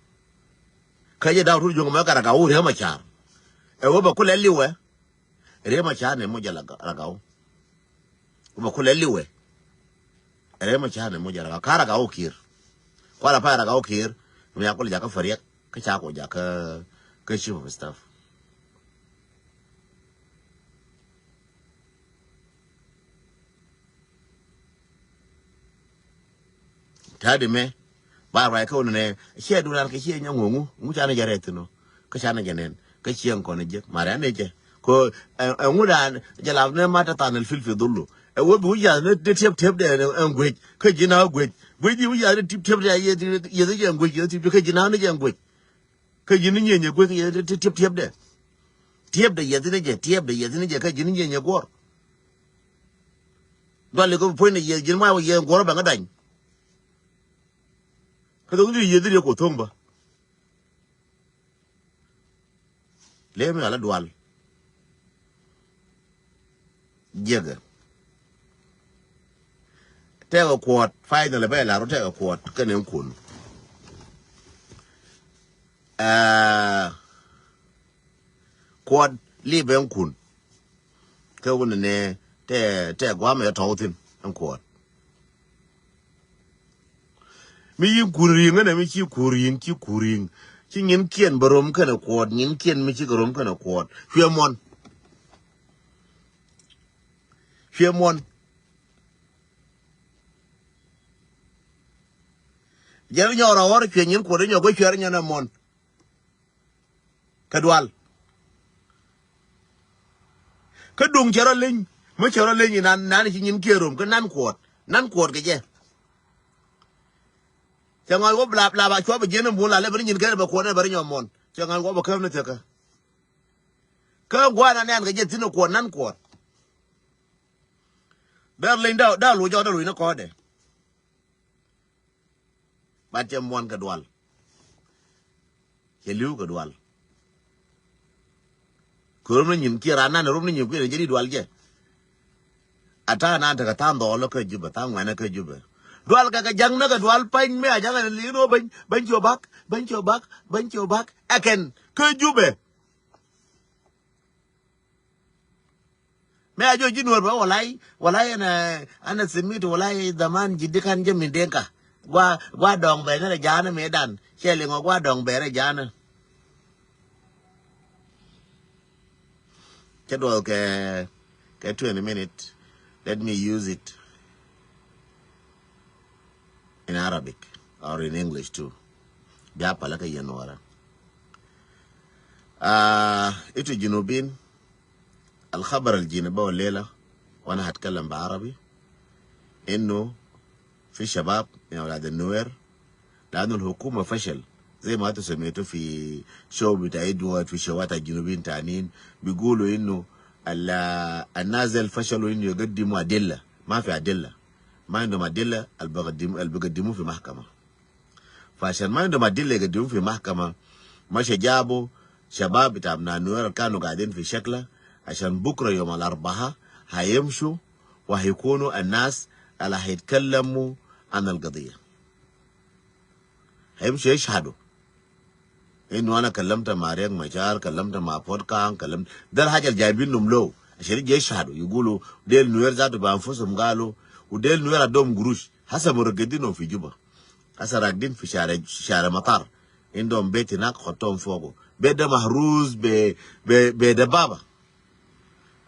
kä jɛ da̱a̱k wa tur juŋ mɛ kɛ raka wä riäm a car. Ɛ wä bɛ kulɛ liwɛ. Riɛm a ca nɛ moc jɛ Ragau. Wä bɛ kulɛ liwɛ. Riɛm a ca nɛ moc jɛ Ragau ka Ragau kiɛɛr. Kualɛ pa Ragau kiɛɛr. Mi a kulɛ jakä fariɛk kä ca kɔ jakä kä chief of staff. Ta̱a̱ di mɛ ba ruac kä wunɛ nɛ ciɛ dunan kɛ ciɛ nyɛ ŋuɔ̱ŋu ŋu canɛ jɛ rɛth thin ɔ. Kä canɛ jɛ nɛn kä ciɛ ŋ kɔn jek marɛ anɛ jɛ. Ko ɛŋu dan jɛ lap nɛ ma ta than el fil fi dhullu. Ɛ wä bi wi̱c yath ni ti tiep tiep dɛ ɛn guec kä ji̱ na guec guec di wi̱c yath ni tiep tiep dɛ yeth jɛ ɛn guec yeth tiep kä ji̱ na ni jɛ ɛn guec. Kä ji̱n ni nyieny ɛ guek yɛ ti tiep tiep dɛ. Tiep dɛ yɛ thin jɛ tiep dɛ yɛ thin jɛ kä ji̱n ni nyieny ɛ guɔr. Dual ikä puɔ̱ny ni yɛ ji̱n ma yɛ guɔr bɛ ŋä dany. Kä thok ni yɛ dhi riek kɔ thoŋ bä. Lemi ala dual. Jiɛkɛ. Tɛkɛ kuɔt final bɛ lar tɛkɛ kuɔt kɛnɛ kun. Ɛɛ, kuɔt lipɛ kun. Kɛ wun ni tɛ tɛ guam ɛ tɔw thin ɛn kuɔt. Mi yi kur ri̱i̱ŋ ɛnɛ mi ci kur ri̱i̱ŋ ci kur ri̱i̱ŋ. Ci nyin kiɛn bä rom kɛnɛ kuɔt nyin kiɛn mi ci kɛ rom kɛnɛ kuɔt cuɛ muɔn. Cuɛ muɔn. Jɛn nyɔk rɔ ɣɔr cuɛ nyin kuɔt inyɔk kä cuɛ rɔ nyɔn ɛ muɔn. Kä dual. Kä duŋ cɛ rɔ leny mi cɛ rɔ leny inan nan ci nyin kiɛ rom kä nan kuɔt nan kuɔt kɛ jɛ. Cɛ ŋɔl wä blap lap a cuɔp a jiɛn in bun la lɛ bɛ ni nyin kɛn bɛ kuɔt in bɛ ri nyɔ muɔn cɛ ŋɔl wä bɛ käm ni thiekä. Kä gua̱a̱n anɛn kɛ jɛ thin in kuɔt nan kuɔt. Däär leny da̱ da̱ luc jɔk da̱ luc ni kɔɔdɛ. Bat cɛ muɔn kɛ dual. Cɛ li̱w kɛ dual. Kɛ rom ni nyin kiɛ ran nan rom ni nyin kui̱n jɛ di dual jɛ. A ta̱a̱ nan tekɛ tha̱a̱ŋ dhɔɔl kä Jubɛ tha̱a̱ŋ ŋuɛnɛ kä Jubɛ. Dual kɛ kɛ ja̱ŋ nä kɛ dual pa̱ny mi a ja̱ŋ ɛn li̱i̱n wä bäny bäny ciö bak bäny ciö bak bäny ciö bak. Ɛ kɛn kä Jubɛ. Mɛ a jɔ ji̱ nuɔr bä walay walay ɛn ɛn simit walay dhaman ji̱di kan jɛ mi denka. Gua gua dɔŋ bɛ ni rɛ ja̱a̱n mi dan cɛ liŋɔ gua dɔŋ bɛ rɛ ja̱a̱n. Cɛ duɔth kɛ kɛ twenty minute. Let me use it in Arabic or in English too. Bia palä kä yɛn wara. Ah, itu Junubin. الخبر الجيني بقول ليلة، وأنا هتكلم بعربي، إنه في شباب من أولاد النوير، لأنه الحكومة فشل، زي ما أنتوا سمعتوا في شو بتاع إدوارد، في شوات الجنوبيين تانيين بيقولوا إنه ال-، الناس ديل فشلوا إنه يقدموا أدلة، ما في أدلة، ما عندهم أدلة اللي بيقدم-، اللي بيقدموه في محكمة. فعشان ما عندهم أدلة يقدموه في محكمة، مشى جابوا شباب بتاع أبناء نوير اللي كانوا قاعدين في شكلة، عشان بكرة يوم الأربعاء هيمشوا وهيكونوا الناس اللي هيتكلموا عن القضية. هيمشوا يشهدوا إنه أنا كلمت مع ريك مشار، كلمت مع بوت كان، كلمت. ده الحاجة اللي جايبينهم له عشان يجي يشهدوا، يقولوا ديل نوير ذاته بأنفسهم قالوا، وديل نوير عندهم قروش. هسه مرقدينهم في جوبا. هسه راقدين في شارع، شارع مطار. عندهم بيت هناك خطوهم فوقه. بيت ده مهروس ب-، ب-، بدبابة.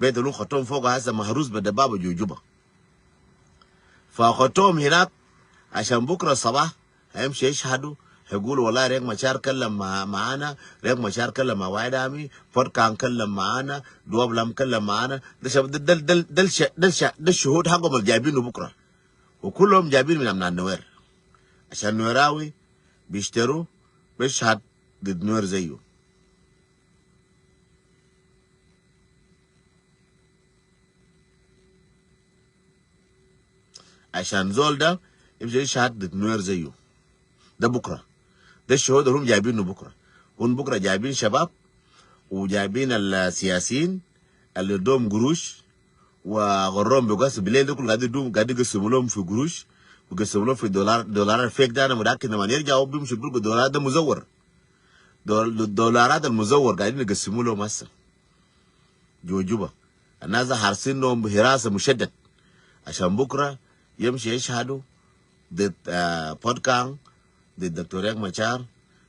بيت اللي خطوهم فوقه هسه مهروس بدبابة جو جوبا. فخطوهم هناك عشان بكرة الصباح هيمشي يشهدوا، هيقولوا والله ريك مشار كلم مع-، معانا، ريك مشار كلم مع وايد آمي، بوت كان كلم معانا، دواب لام كلم معانا. ده شب-، ده، ده، ده، ده الش-، ده الش-، ده الشهود حقهم اللي جايبينه بكرة. وكلهم جايبين من أبناء النوير. عشان نويراوي بيشتروا بيشهد ضد نوير زيه. عشان زول ده يمشي يشهد ضد نوير زيه. ده بكرة. ده الشهود اللي هم جايبينه بكرة. هم بكرة جايبين شباب وجايبين السياسيين اللي ادوهم قروش وغروهم بقص بالليل، ده كله قاعد يدوم، قاعد يقسموا لهم في قروش، بيقسموا لهم في دولار، دولار الفيك ده. أنا متأكد لما يرجعوا بيمشوا بيلقوا الدولار ده مزور. دول-، دولارات المزور قاعدين يقسموا لهم هسه. جو جوبا. الناس ده حارسينهم بحراسة مشدد عشان بكرة يمشي يشهدوا ضد، آه، بوت كان، ضد دكتور ريك مشار،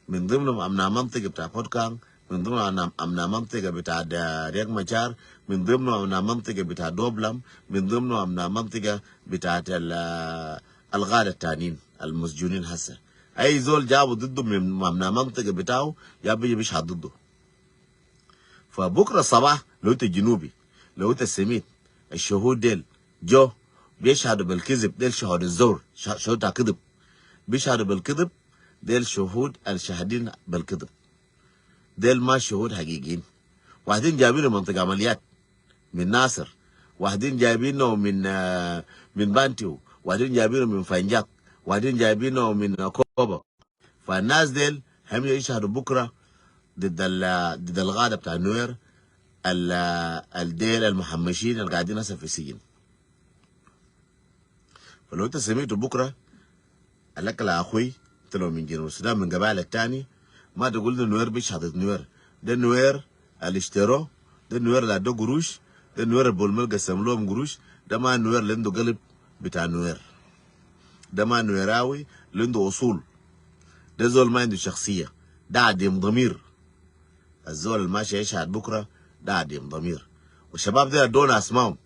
من ضمنهم أمن منطقة بتاع بوت كان، من ضمن أمن، أمن منطقة بتاع د-، ريك مشار، من ضمنهم أمن منطقة بتاع دوبلم، من ضمنهم أمن منطقة بتاعت ال-، الغادة التانيين المسجونين هسه. أي زول جابوا ضده من أمن منطقة بتاعه، يا بيجي بيشهد ضده. فبكرة الصباح لو أنت جنوبي، لو أنت سميت الشهود ديل جو بيشهدوا بالكذب، ديل شهود الزور، ش-، شهود بتاع كذب، بيشهدوا بالكذب، ديل شهود الشاهدين بالكذب، ديل ما شهود حقيقيين. واحدين جايبينه من منطقة عمليات، من ناصر، واحدين جايبينه من، آه، من بانتيو، واحدين جايبينه من فنجاك، واحدين جايبينه من كوبا. فالناس ديل هم يشهدوا بكرة ضد ال-، ضد الغادة بتاع نوير، ال-، الديل المهمشين اللي قاعدين هسه في السجن. فلو أنت سمعته بكرة، قال لك: "لا أخوي، أنت لو من جنوب السودان، من قبائل التاني، ما تقول ده نوير بيشهد نوير. ده نوير اللي اشتروه، ده نوير اللي ادوه قروش، ده نوير البولميل قسم لهم قروش، ده ما نوير اللي عنده قلب بتاع نوير. ده ما نويراوي اللي عنده أصول. ده زول ما عنده شخصية، ده عديم ضمير." الزول اللي ماشي يشهد بكرة ده عديم ضمير. والشباب ده ادونا أسمائهم،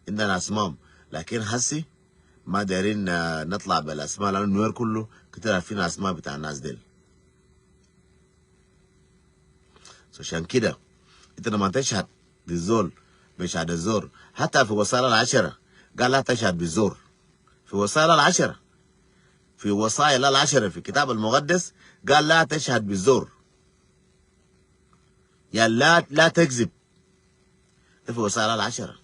عندنا أسمائهم، لكن حسي ما دايرين، آه، نطلع بالأسماء، لأنه نوير كله كتير عارفين أسماء بتاع الناس ديل. So عشان كده، أنت لما تشهد بالزول، بشهادة الزور، حتى في وصايا العشرة قال: "لا تشهد بالزور". في وصايا العشرة، في وصايا العشرة في الكتاب المقدس قال: "لا تشهد بالزور". يعني لا، لا تكذب. ده في وصايا العشرة.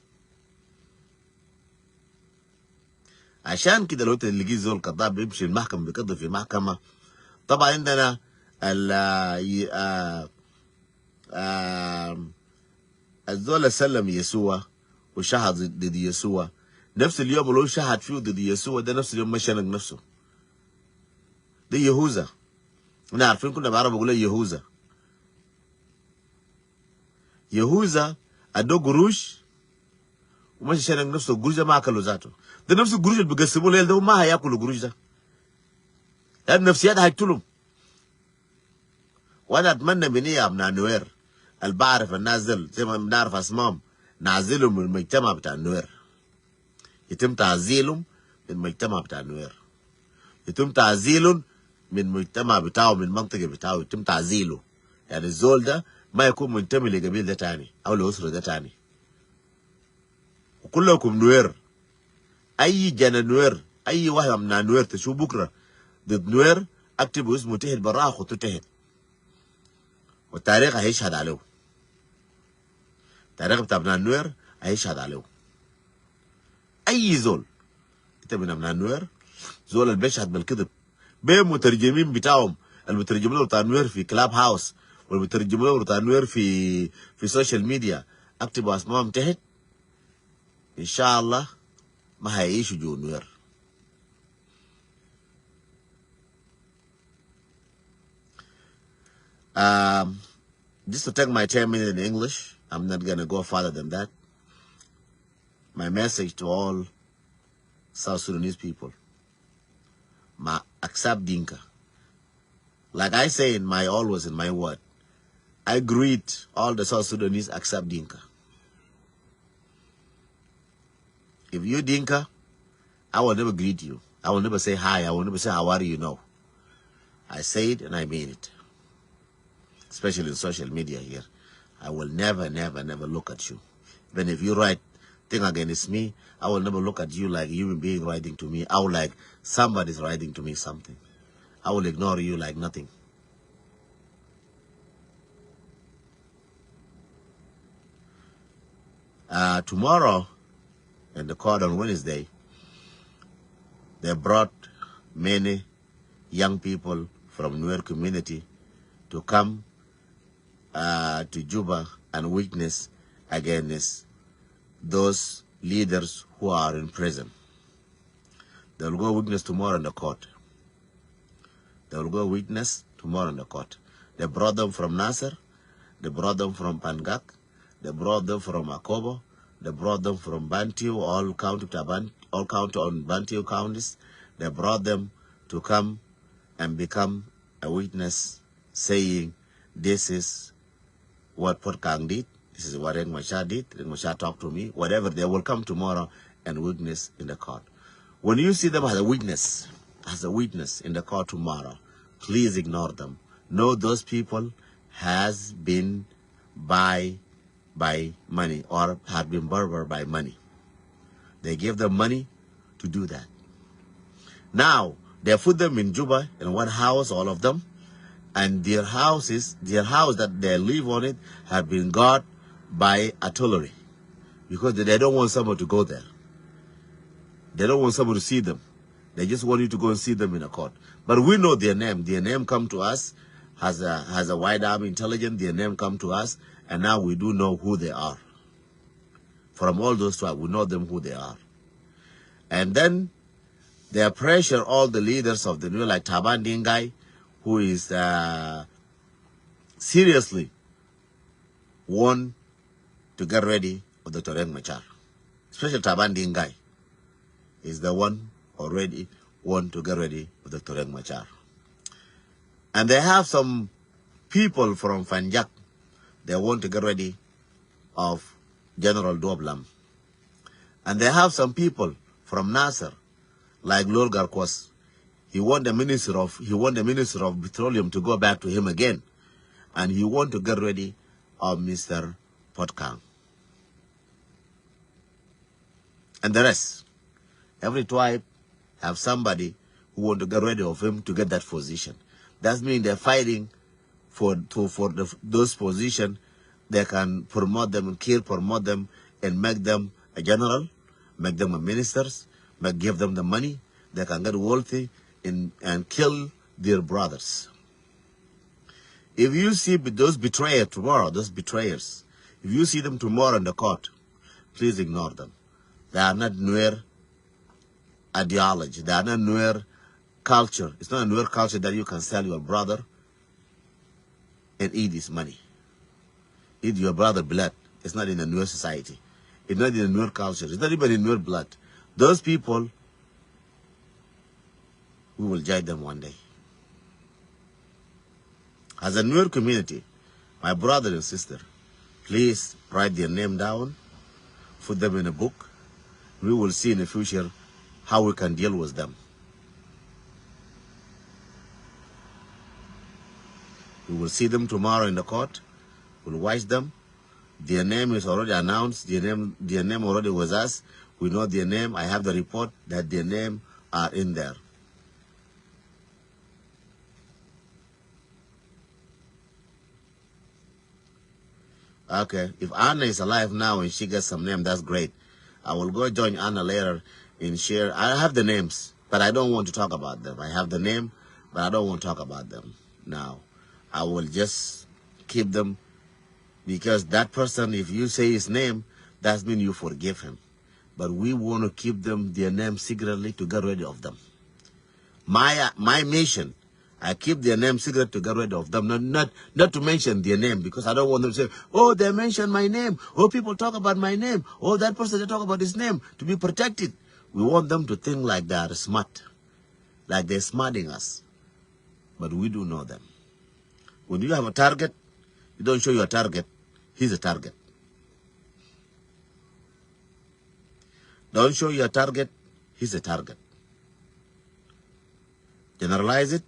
عشان كده لو تلقي زول كذاب بيمشي المحكمة بيكذب في محكمة، طبعا عندنا ال-، آه، آه، الزول اللي سلم يسوع وشهد ضد يسوع، نفس اليوم اللي هو شهد فيه ضد يسوع ده نفس اليوم ما شنق نفسه. ده يهوذا. احنا عارفين كنا بعرف بقول يهوذا. يهوذا ادوه قروش ومشي شنق نفسه، القروش ده ما اكله ذاته. ده نفس القروش اللي بيقسموه ليل ده، هم ما هياكلوا القروش ده. لأن نفسيات هيقتلهم. وأنا أتمنى من إيه يا أبناء نوير، اللي بعرف الناس ديل زي ما بنعرف أسمائهم، نعزلهم من المجتمع بتاع النوير. يتم تعزيلهم من المجتمع بتاع النوير. يتم تعزيلهم من المجتمع بتاعه، من المنطقة بتاعه، يتم تعزيله. يعني الزول ده ما يكون منتمي لقبيل ده تاني أو لأسرة ده تاني. وكلكم نوير. أي جنة نوير، أي واحد من نوير تشوف بكرة ضد نوير، اكتبوا اسمه تحت براها، خطوه تحت. والتاريخ هيشهد عليه. Tarikh bita abna Nuer, ayi shahad alew. Ayi zol. Ita min abna Nuer, zol al bishhad bel kidib. Be mutarjimin bitahum, al bitarjim lew bita Nuer fi Clubhouse, wal bitarjim lew bita Nuer fi, fi social media. Aktibu asmahum tehet. Inshallah, ma hayishu ju Nuer. Um, just to take my ten minutes in English, I'm not gonna go further than that. My message to all South Sudanese people, ma accept Dinka. Like I say in my always in my word, I greet all the South Sudanese accept Dinka. If you Dinka, I will never greet you. I will never say hi. I will never say how are you. No. I say it and I mean it. Especially in social media here. I will never, never, never look at you. Even if you write thing against me, I will never look at you like human being writing to me. I will like somebody's writing to me something. I will ignore you like nothing. Uh, tomorrow, in the court on Wednesday, they brought many young people from Nuer community to come, uh, to Juba and witness against those leaders who are in prison. They will go witness tomorrow in the court. They will go witness tomorrow in the court. They brought them from Nasser. They brought them from Pangak. They brought them from Akobo. They brought them from Bantiu, all county to Ban-, all county on Bantiu counties. They brought them to come and become a witness, saying, "This is what Port Kang did. This is what Riek Machar did. Riek Machar talked to me." Whatever, they will come tomorrow and witness in the court. When you see them as a witness, as a witness in the court tomorrow, please ignore them. Know those people has been buy by money or have been bartered by money. They give them money to do that. Now, they put them in Juba in one house, all of them, and their houses, their house that they live on it, have been got by artillery because they don't want someone to go there. They don't want someone to see them. They just want you to go and see them in a court. But we know their name. Their name come to us as a, as a White Army intelligence. Their name come to us, and now we do know who they are. From all those tribes, we know them who they are. And then they pressure all the leaders of the Nuer, like Taban Dingai, who is, uh, seriously want to get ready of Doctor Riek Machar. Especially Taban Dingai is the one already want to get ready of Doctor Riek Machar. And they have some people from Fanjak, they want to get ready of General Duop Lam. And they have some people from Nasser, like Lol Garkwas. He want the minister of, he want the minister of petroleum to go back to him again. And he want to get ready of Mister Potkang. And the rest. Every tribe have somebody who want to get rid of him to get that position. That means they're fighting for, to, for the, those position. They can promote them and kill, promote them and make them a general, make them a ministers, make, give them the money. They can get wealthy and, and kill their brothers. If you see be-, those betrayers tomorrow, those betrayers, if you see them tomorrow in the court, please ignore them. They are not Nuer ideology. They are not Nuer culture. It's not a Nuer culture that you can sell your brother and eat his money. Eat your brother blood. It's not in a Nuer society. It's not in a Nuer culture. It's not even in Nuer blood. Those people, we will judge them one day. As a Nuer community, my brother and sister, please write their name down, put them in a book. We will see in the future how we can deal with them. We will see them tomorrow in the court. We'll watch them. Their name is already announced. Their name, their name already was asked. We know their name. I have the report that their name are in there. Okay, if Anna is alive now and she gets some name, that's great. I will go join Anna later and share. I have the names, but I don't want to talk about them. I have the name, but I don't want to talk about them now. I will just keep them because that person, if you say his name, that means you forgive him. But we want to keep them, their name secretly to get rid of them. My, uh, my mission, I keep their name secret to get rid of them, not, not, not to mention their name, because I don't want them to say, "Oh, they mentioned my name. Oh, people talk about my name. Oh, that person, they talk about his name," to be protected. We want them to think like they are smart, like they're smarting us. But we do know them. When you have a target, you don't show your target. He's a target. Don't show your target. He's a target. Generalize it,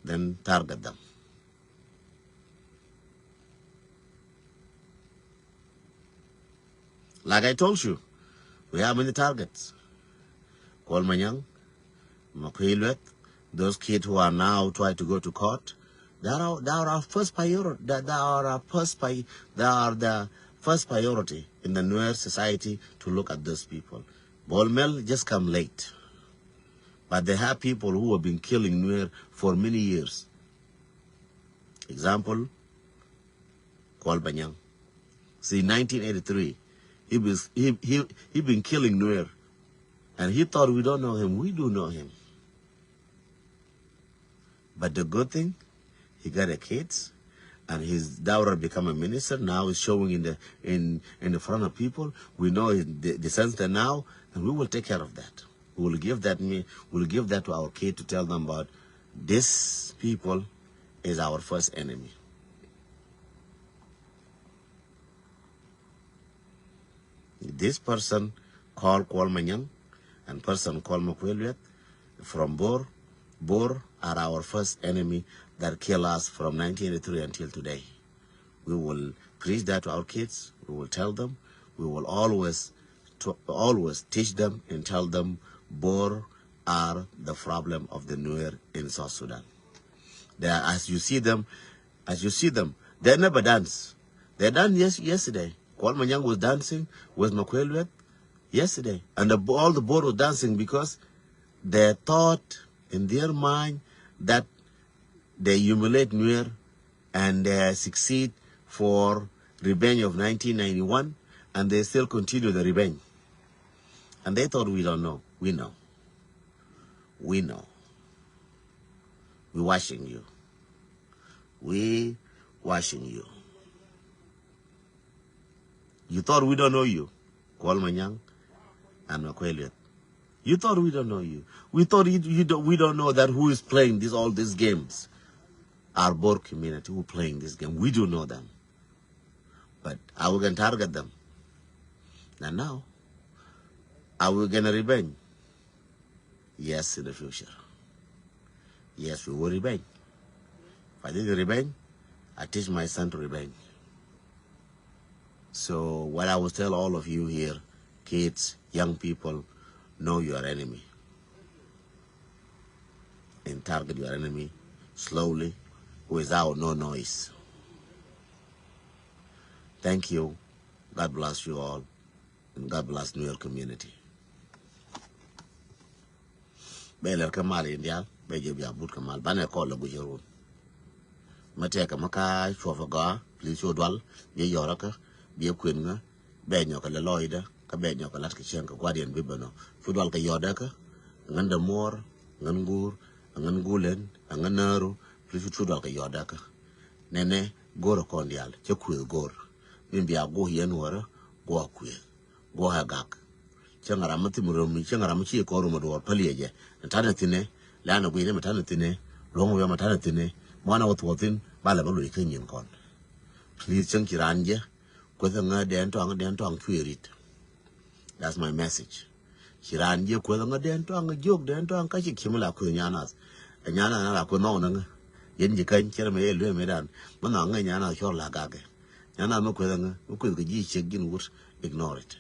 then target them. Like I told you, we have many targets. Kuol Manyang, Makuei Lueth, those kids who are now trying to go to court, they are our, they are our first priority. They, they are our first pri-, they are the first priority in the Nuer society to look at those people. Bol Mel just come late. But they have people who have been killing Nuer for many years. Example, Kuol Manyang. See, nineteen eighty-three, he was, he, he, he been killing Nuer. And he thought we don't know him. We do know him. But the good thing, he got a kids, and his daughter become a minister. Now he's showing in the, in, in the front of people. We know his de-, descendants now, and we will take care of that. We will give that me, we'll give that to our kid to tell them about this people is our first enemy. This person called Kuol Manyang and person called Makuei Lueth from Bor. Bor are our first enemy that kill us from nineteen eighty-three until today. We will preach that to our kids. We will tell them. We will always, to, always teach them and tell them Bor are the problem of the Nuer in South Sudan. They are, as you see them, as you see them, they never dance. They danced yes, yesterday. Kuol Manyang was dancing with Makuei Lueth yesterday. And the, all the Bor was dancing because they thought in their mind that they humiliate Nuer and they succeed for revenge of nineteen ninety-one, and they still continue the revenge. And they thought we don't know. We know. We know. We watching you. We watching you. You thought we don't know you, Kuol Manyang and Makuei Lueth. You thought we don't know you. We thought you, you don't, we don't know that who is playing this, all these games. Our Bor community who playing this game, we do know them. But are we gonna target them? And now, are we gonna revenge? Yes, in the future. Yes, we will revenge. If I didn't revenge, I teach my son to revenge. So what I will tell all of you here, kids, young people, know your enemy. And target your enemy slowly, without no noise. Thank you. God bless you all. And God bless Nuer community. Bɛ lɛr kä mal in dial, bɛ jɛ bia but kä mal, banɛ kɔl lɛ guic run. Mɛ tɛkɛ mɛ ka cuɔp ɛ gɔaa, please cu dual, biɛ yɔrä kä, biɛ kuën ŋä, bɛ nyɔk kɛ lɛ lɔcdä, kä bɛ nyɔk kɛ lat kɛ cieŋ kɛ guardian bi bɛ nɔ. Cu dual kɛ yɔdä kä, ŋän dɛ muɔr, ŋän guur, ŋän guulɛn, ŋän nääru, please cu dual kɛ yɔdä kä. Nɛnɛ, go̱o̱rä kɔn dial, cɛ kuëth go̱o̱r. Min bia guɔ yɛn wärä, guɔ kuëth. Guɔ ɛ gak. Cä ŋa̱ ram mi thim rom, cä ŋa̱ ram mi ci kɔn rom a duɔɔr päl yɛ jɛ. Ni ta̱nɛ thi̱nɛ, la ni guiy ni mi ta̱nɛ thi̱nɛ, luɔ̱ŋ wi̱i̱ mi ta̱nɛ thi̱nɛ, muanɛ wä thuɔ̱ɔ̱ thi̱n, ba lɛ bä loc kä nyin kɔn. Please, cäŋ ci raan jɛ, kueth ŋä dɛn tɔaŋ, dɛn tɔaŋ cuɛ rit. That's my message. Ci raan jɛ kueth ŋä dɛn tɔaŋ, jiök dɛn tɔaŋ, kä ci ki̱m la kueth nyanath. Ɛ nyanath na la kueth nɔŋ ni ŋä. Yɛn ji̱ käny, cɛ rɛ mɛ yɛ luee mɛ dan. Mɛ nɔŋ ŋä nyanath cɔr la gakɛ. Nyanath mɛ kueth ŋä, mɛ kueth kɛ ji̱ ciek ji̱n wut, ignore it.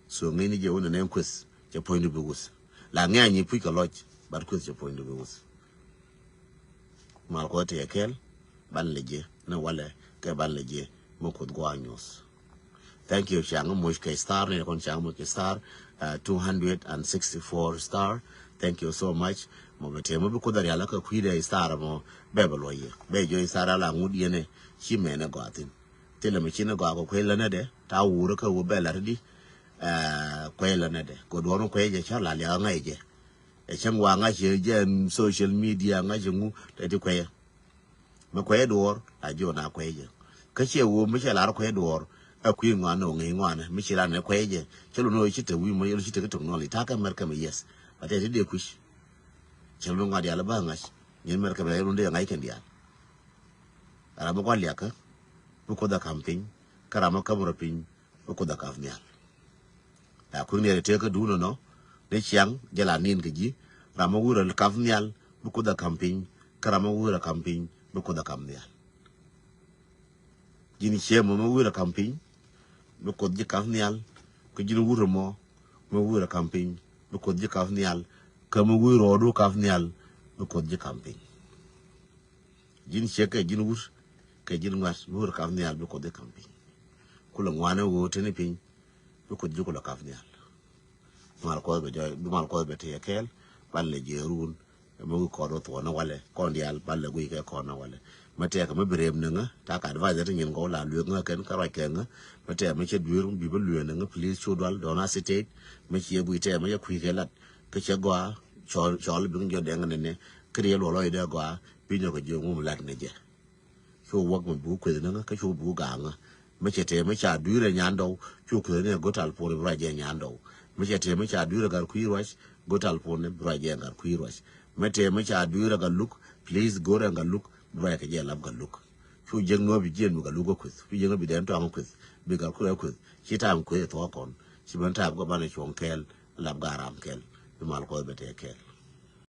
So ŋäcni jɛ wun nɛ nɛn kueth cɛ puɔ̱nydu bi wuth. La ŋɛ̈ny i̱ puc kɛ lɔc, but kueth cɛ puɔ̱nydu bi wuth. Mal kuɔth tëë kɛl, ban lɛ jiɛ ni walɛ. kɛ ban lɛ jiɛ mi Kuoth gua̱a̱ nyuɔ̱th. Thank you. Ciaŋ muc kɛ star ni kɔn ciaŋ muc kɛ star, uh, two hundred and sixty-four star. Thank you so much. Mɔ bɛ tɛmɛ bi Kuoth a rial kɛ kui̱dɛ star mɔ bɛ bɛ luɔyɛ bɛ jɔ star ala ŋut yɛnɛ ci mɛnɛ gɔathin. Thilɛ mi ci ni gɔaa kɛ kuec länädɛ ta wurä kä wä bɛ lat di. Kuec länädɛ kɛ duɔr mi kuec jɛ cä la liak ŋa̱c jɛ. Ɛ cäŋ wa ŋa̱c jɛ jɛ social media ŋa̱c jɛ ŋu tɛ ti kuecä. Mi kuecä duɔr a jiɔ na kuecä jɛ kä ciɛ wä mi cɛ lar kuecä duɔr. Ɛ kui̱ ŋuan ni wä ŋi̱i̱c ŋuan mi ci ran ni kuecä jɛ cä lu ni wä ci te wi̱i̱ mɔ yɛl ci te ki technology ta̱a̱ kɛ mɛr kɛ mi yes. Ba tɛ ti dee kui̱c. Cä lu ni ŋuan diaal bä ŋa̱c nyin mɛr kɛ mi yɛl lu ni dee ŋa̱c kɛn diaal. Ram mi gua̱n liakä bi Kuoth a ka̱m piny kä ram mi käm rɔ piny bi Kuoth a ka̱m nhial. La kui̱ ni rɛ tëë kä duun nɔ ni ciaŋ jɛ la nin kɛ ji̱. Ram mi wi̱r a ka̱m nhial bi Kuoth a ka̱m piny kä ram mi wi̱r a ka̱m piny bi Kuoth a ka̱m nhial. Ji̱n ciɛ mɔ mi wi̱r a ka̱m piny bi Kuoth ji̱ ka̱m nhial. Kä ji̱n wur mɔ mi wi̱r a ka̱m piny bi Kuoth ji̱ ka̱m nhial. Kä mi wi̱r rɔɔdu ka̱m nhial bi Kuoth ji̱ ka̱m piny. Ji̱n ciek kɛ ji̱n wut kɛ ji̱n ŋuat mi wut kap nhial bi Kuoth ji̱ ka̱m piny. Kulɛ ŋuanɛ ɣöö teni piny bi Kuoth ji̱ kulɛ kap nhial. Mal Kuɔth bɛ jɔy bi mal Kuɔth bɛ tëë kɛɛl. Ban lɛ jiɛ ruun mi wi̱i̱ kɔn wä thuɔ̱ɔ̱n ni walɛ kɔn diaal ban lɛ guiy kɛ kɔn ni walɛ. Mi tɛɛkɛ mi bi rem niŋä ta̱a̱ ka advice ti nyin kɔn la lueek ŋä kɛn kä ruac kɛ ŋä. Mi tɛɛkɛ mi cɛ dueer bi bi lueek niŋä please cu dual don't hesitate. Mi ciɛ guiy tɛɛkɛ mi cɛ kui̱ kɛ lat kä cɛ gɔaa cɔl cɔl bi ŋä jɔ dɛŋ nɛnɛ. Kä riɛl wä lɔcdɛ gɔaa bi nyɔk kɛ jiök ŋum lat ni jɛ. Cu wäk mi buk kueth ni ŋä kä cu buk gaŋä. Mi cɛ tëë mi ca dui̱r ɛ nyan dɔw cu kueth ni ɛ go̱t tal puɔn bi ruac jɛ nyan dɔw. Mi cɛ tëë mi ca dui̱r ɛ gat kui̱ ruac go̱t tal puɔn bi ruac jɛ gat kui̱ ruac. Mi tëë mi ca dui̱r ɛ gat luk please go̱r ɛ gat luk bi ruac kɛ jɛ lap gat luk. Cu jek nuɔ̱ɔ̱p bi jiɛn bi gat luk ɛ kueth cu jek bi dɛn tɔaŋ ɛ kueth bi gat kueth ɛ kueth ci ta̱a̱m kueth ɛ thuɔ̱k kɔn. Ci ben ta̱a̱m kɛ banɛ cuɔ̱ŋ kɛɛl lap gat ram kɛɛl. Bi mal Kuɔth bɛ tëë kɛɛl.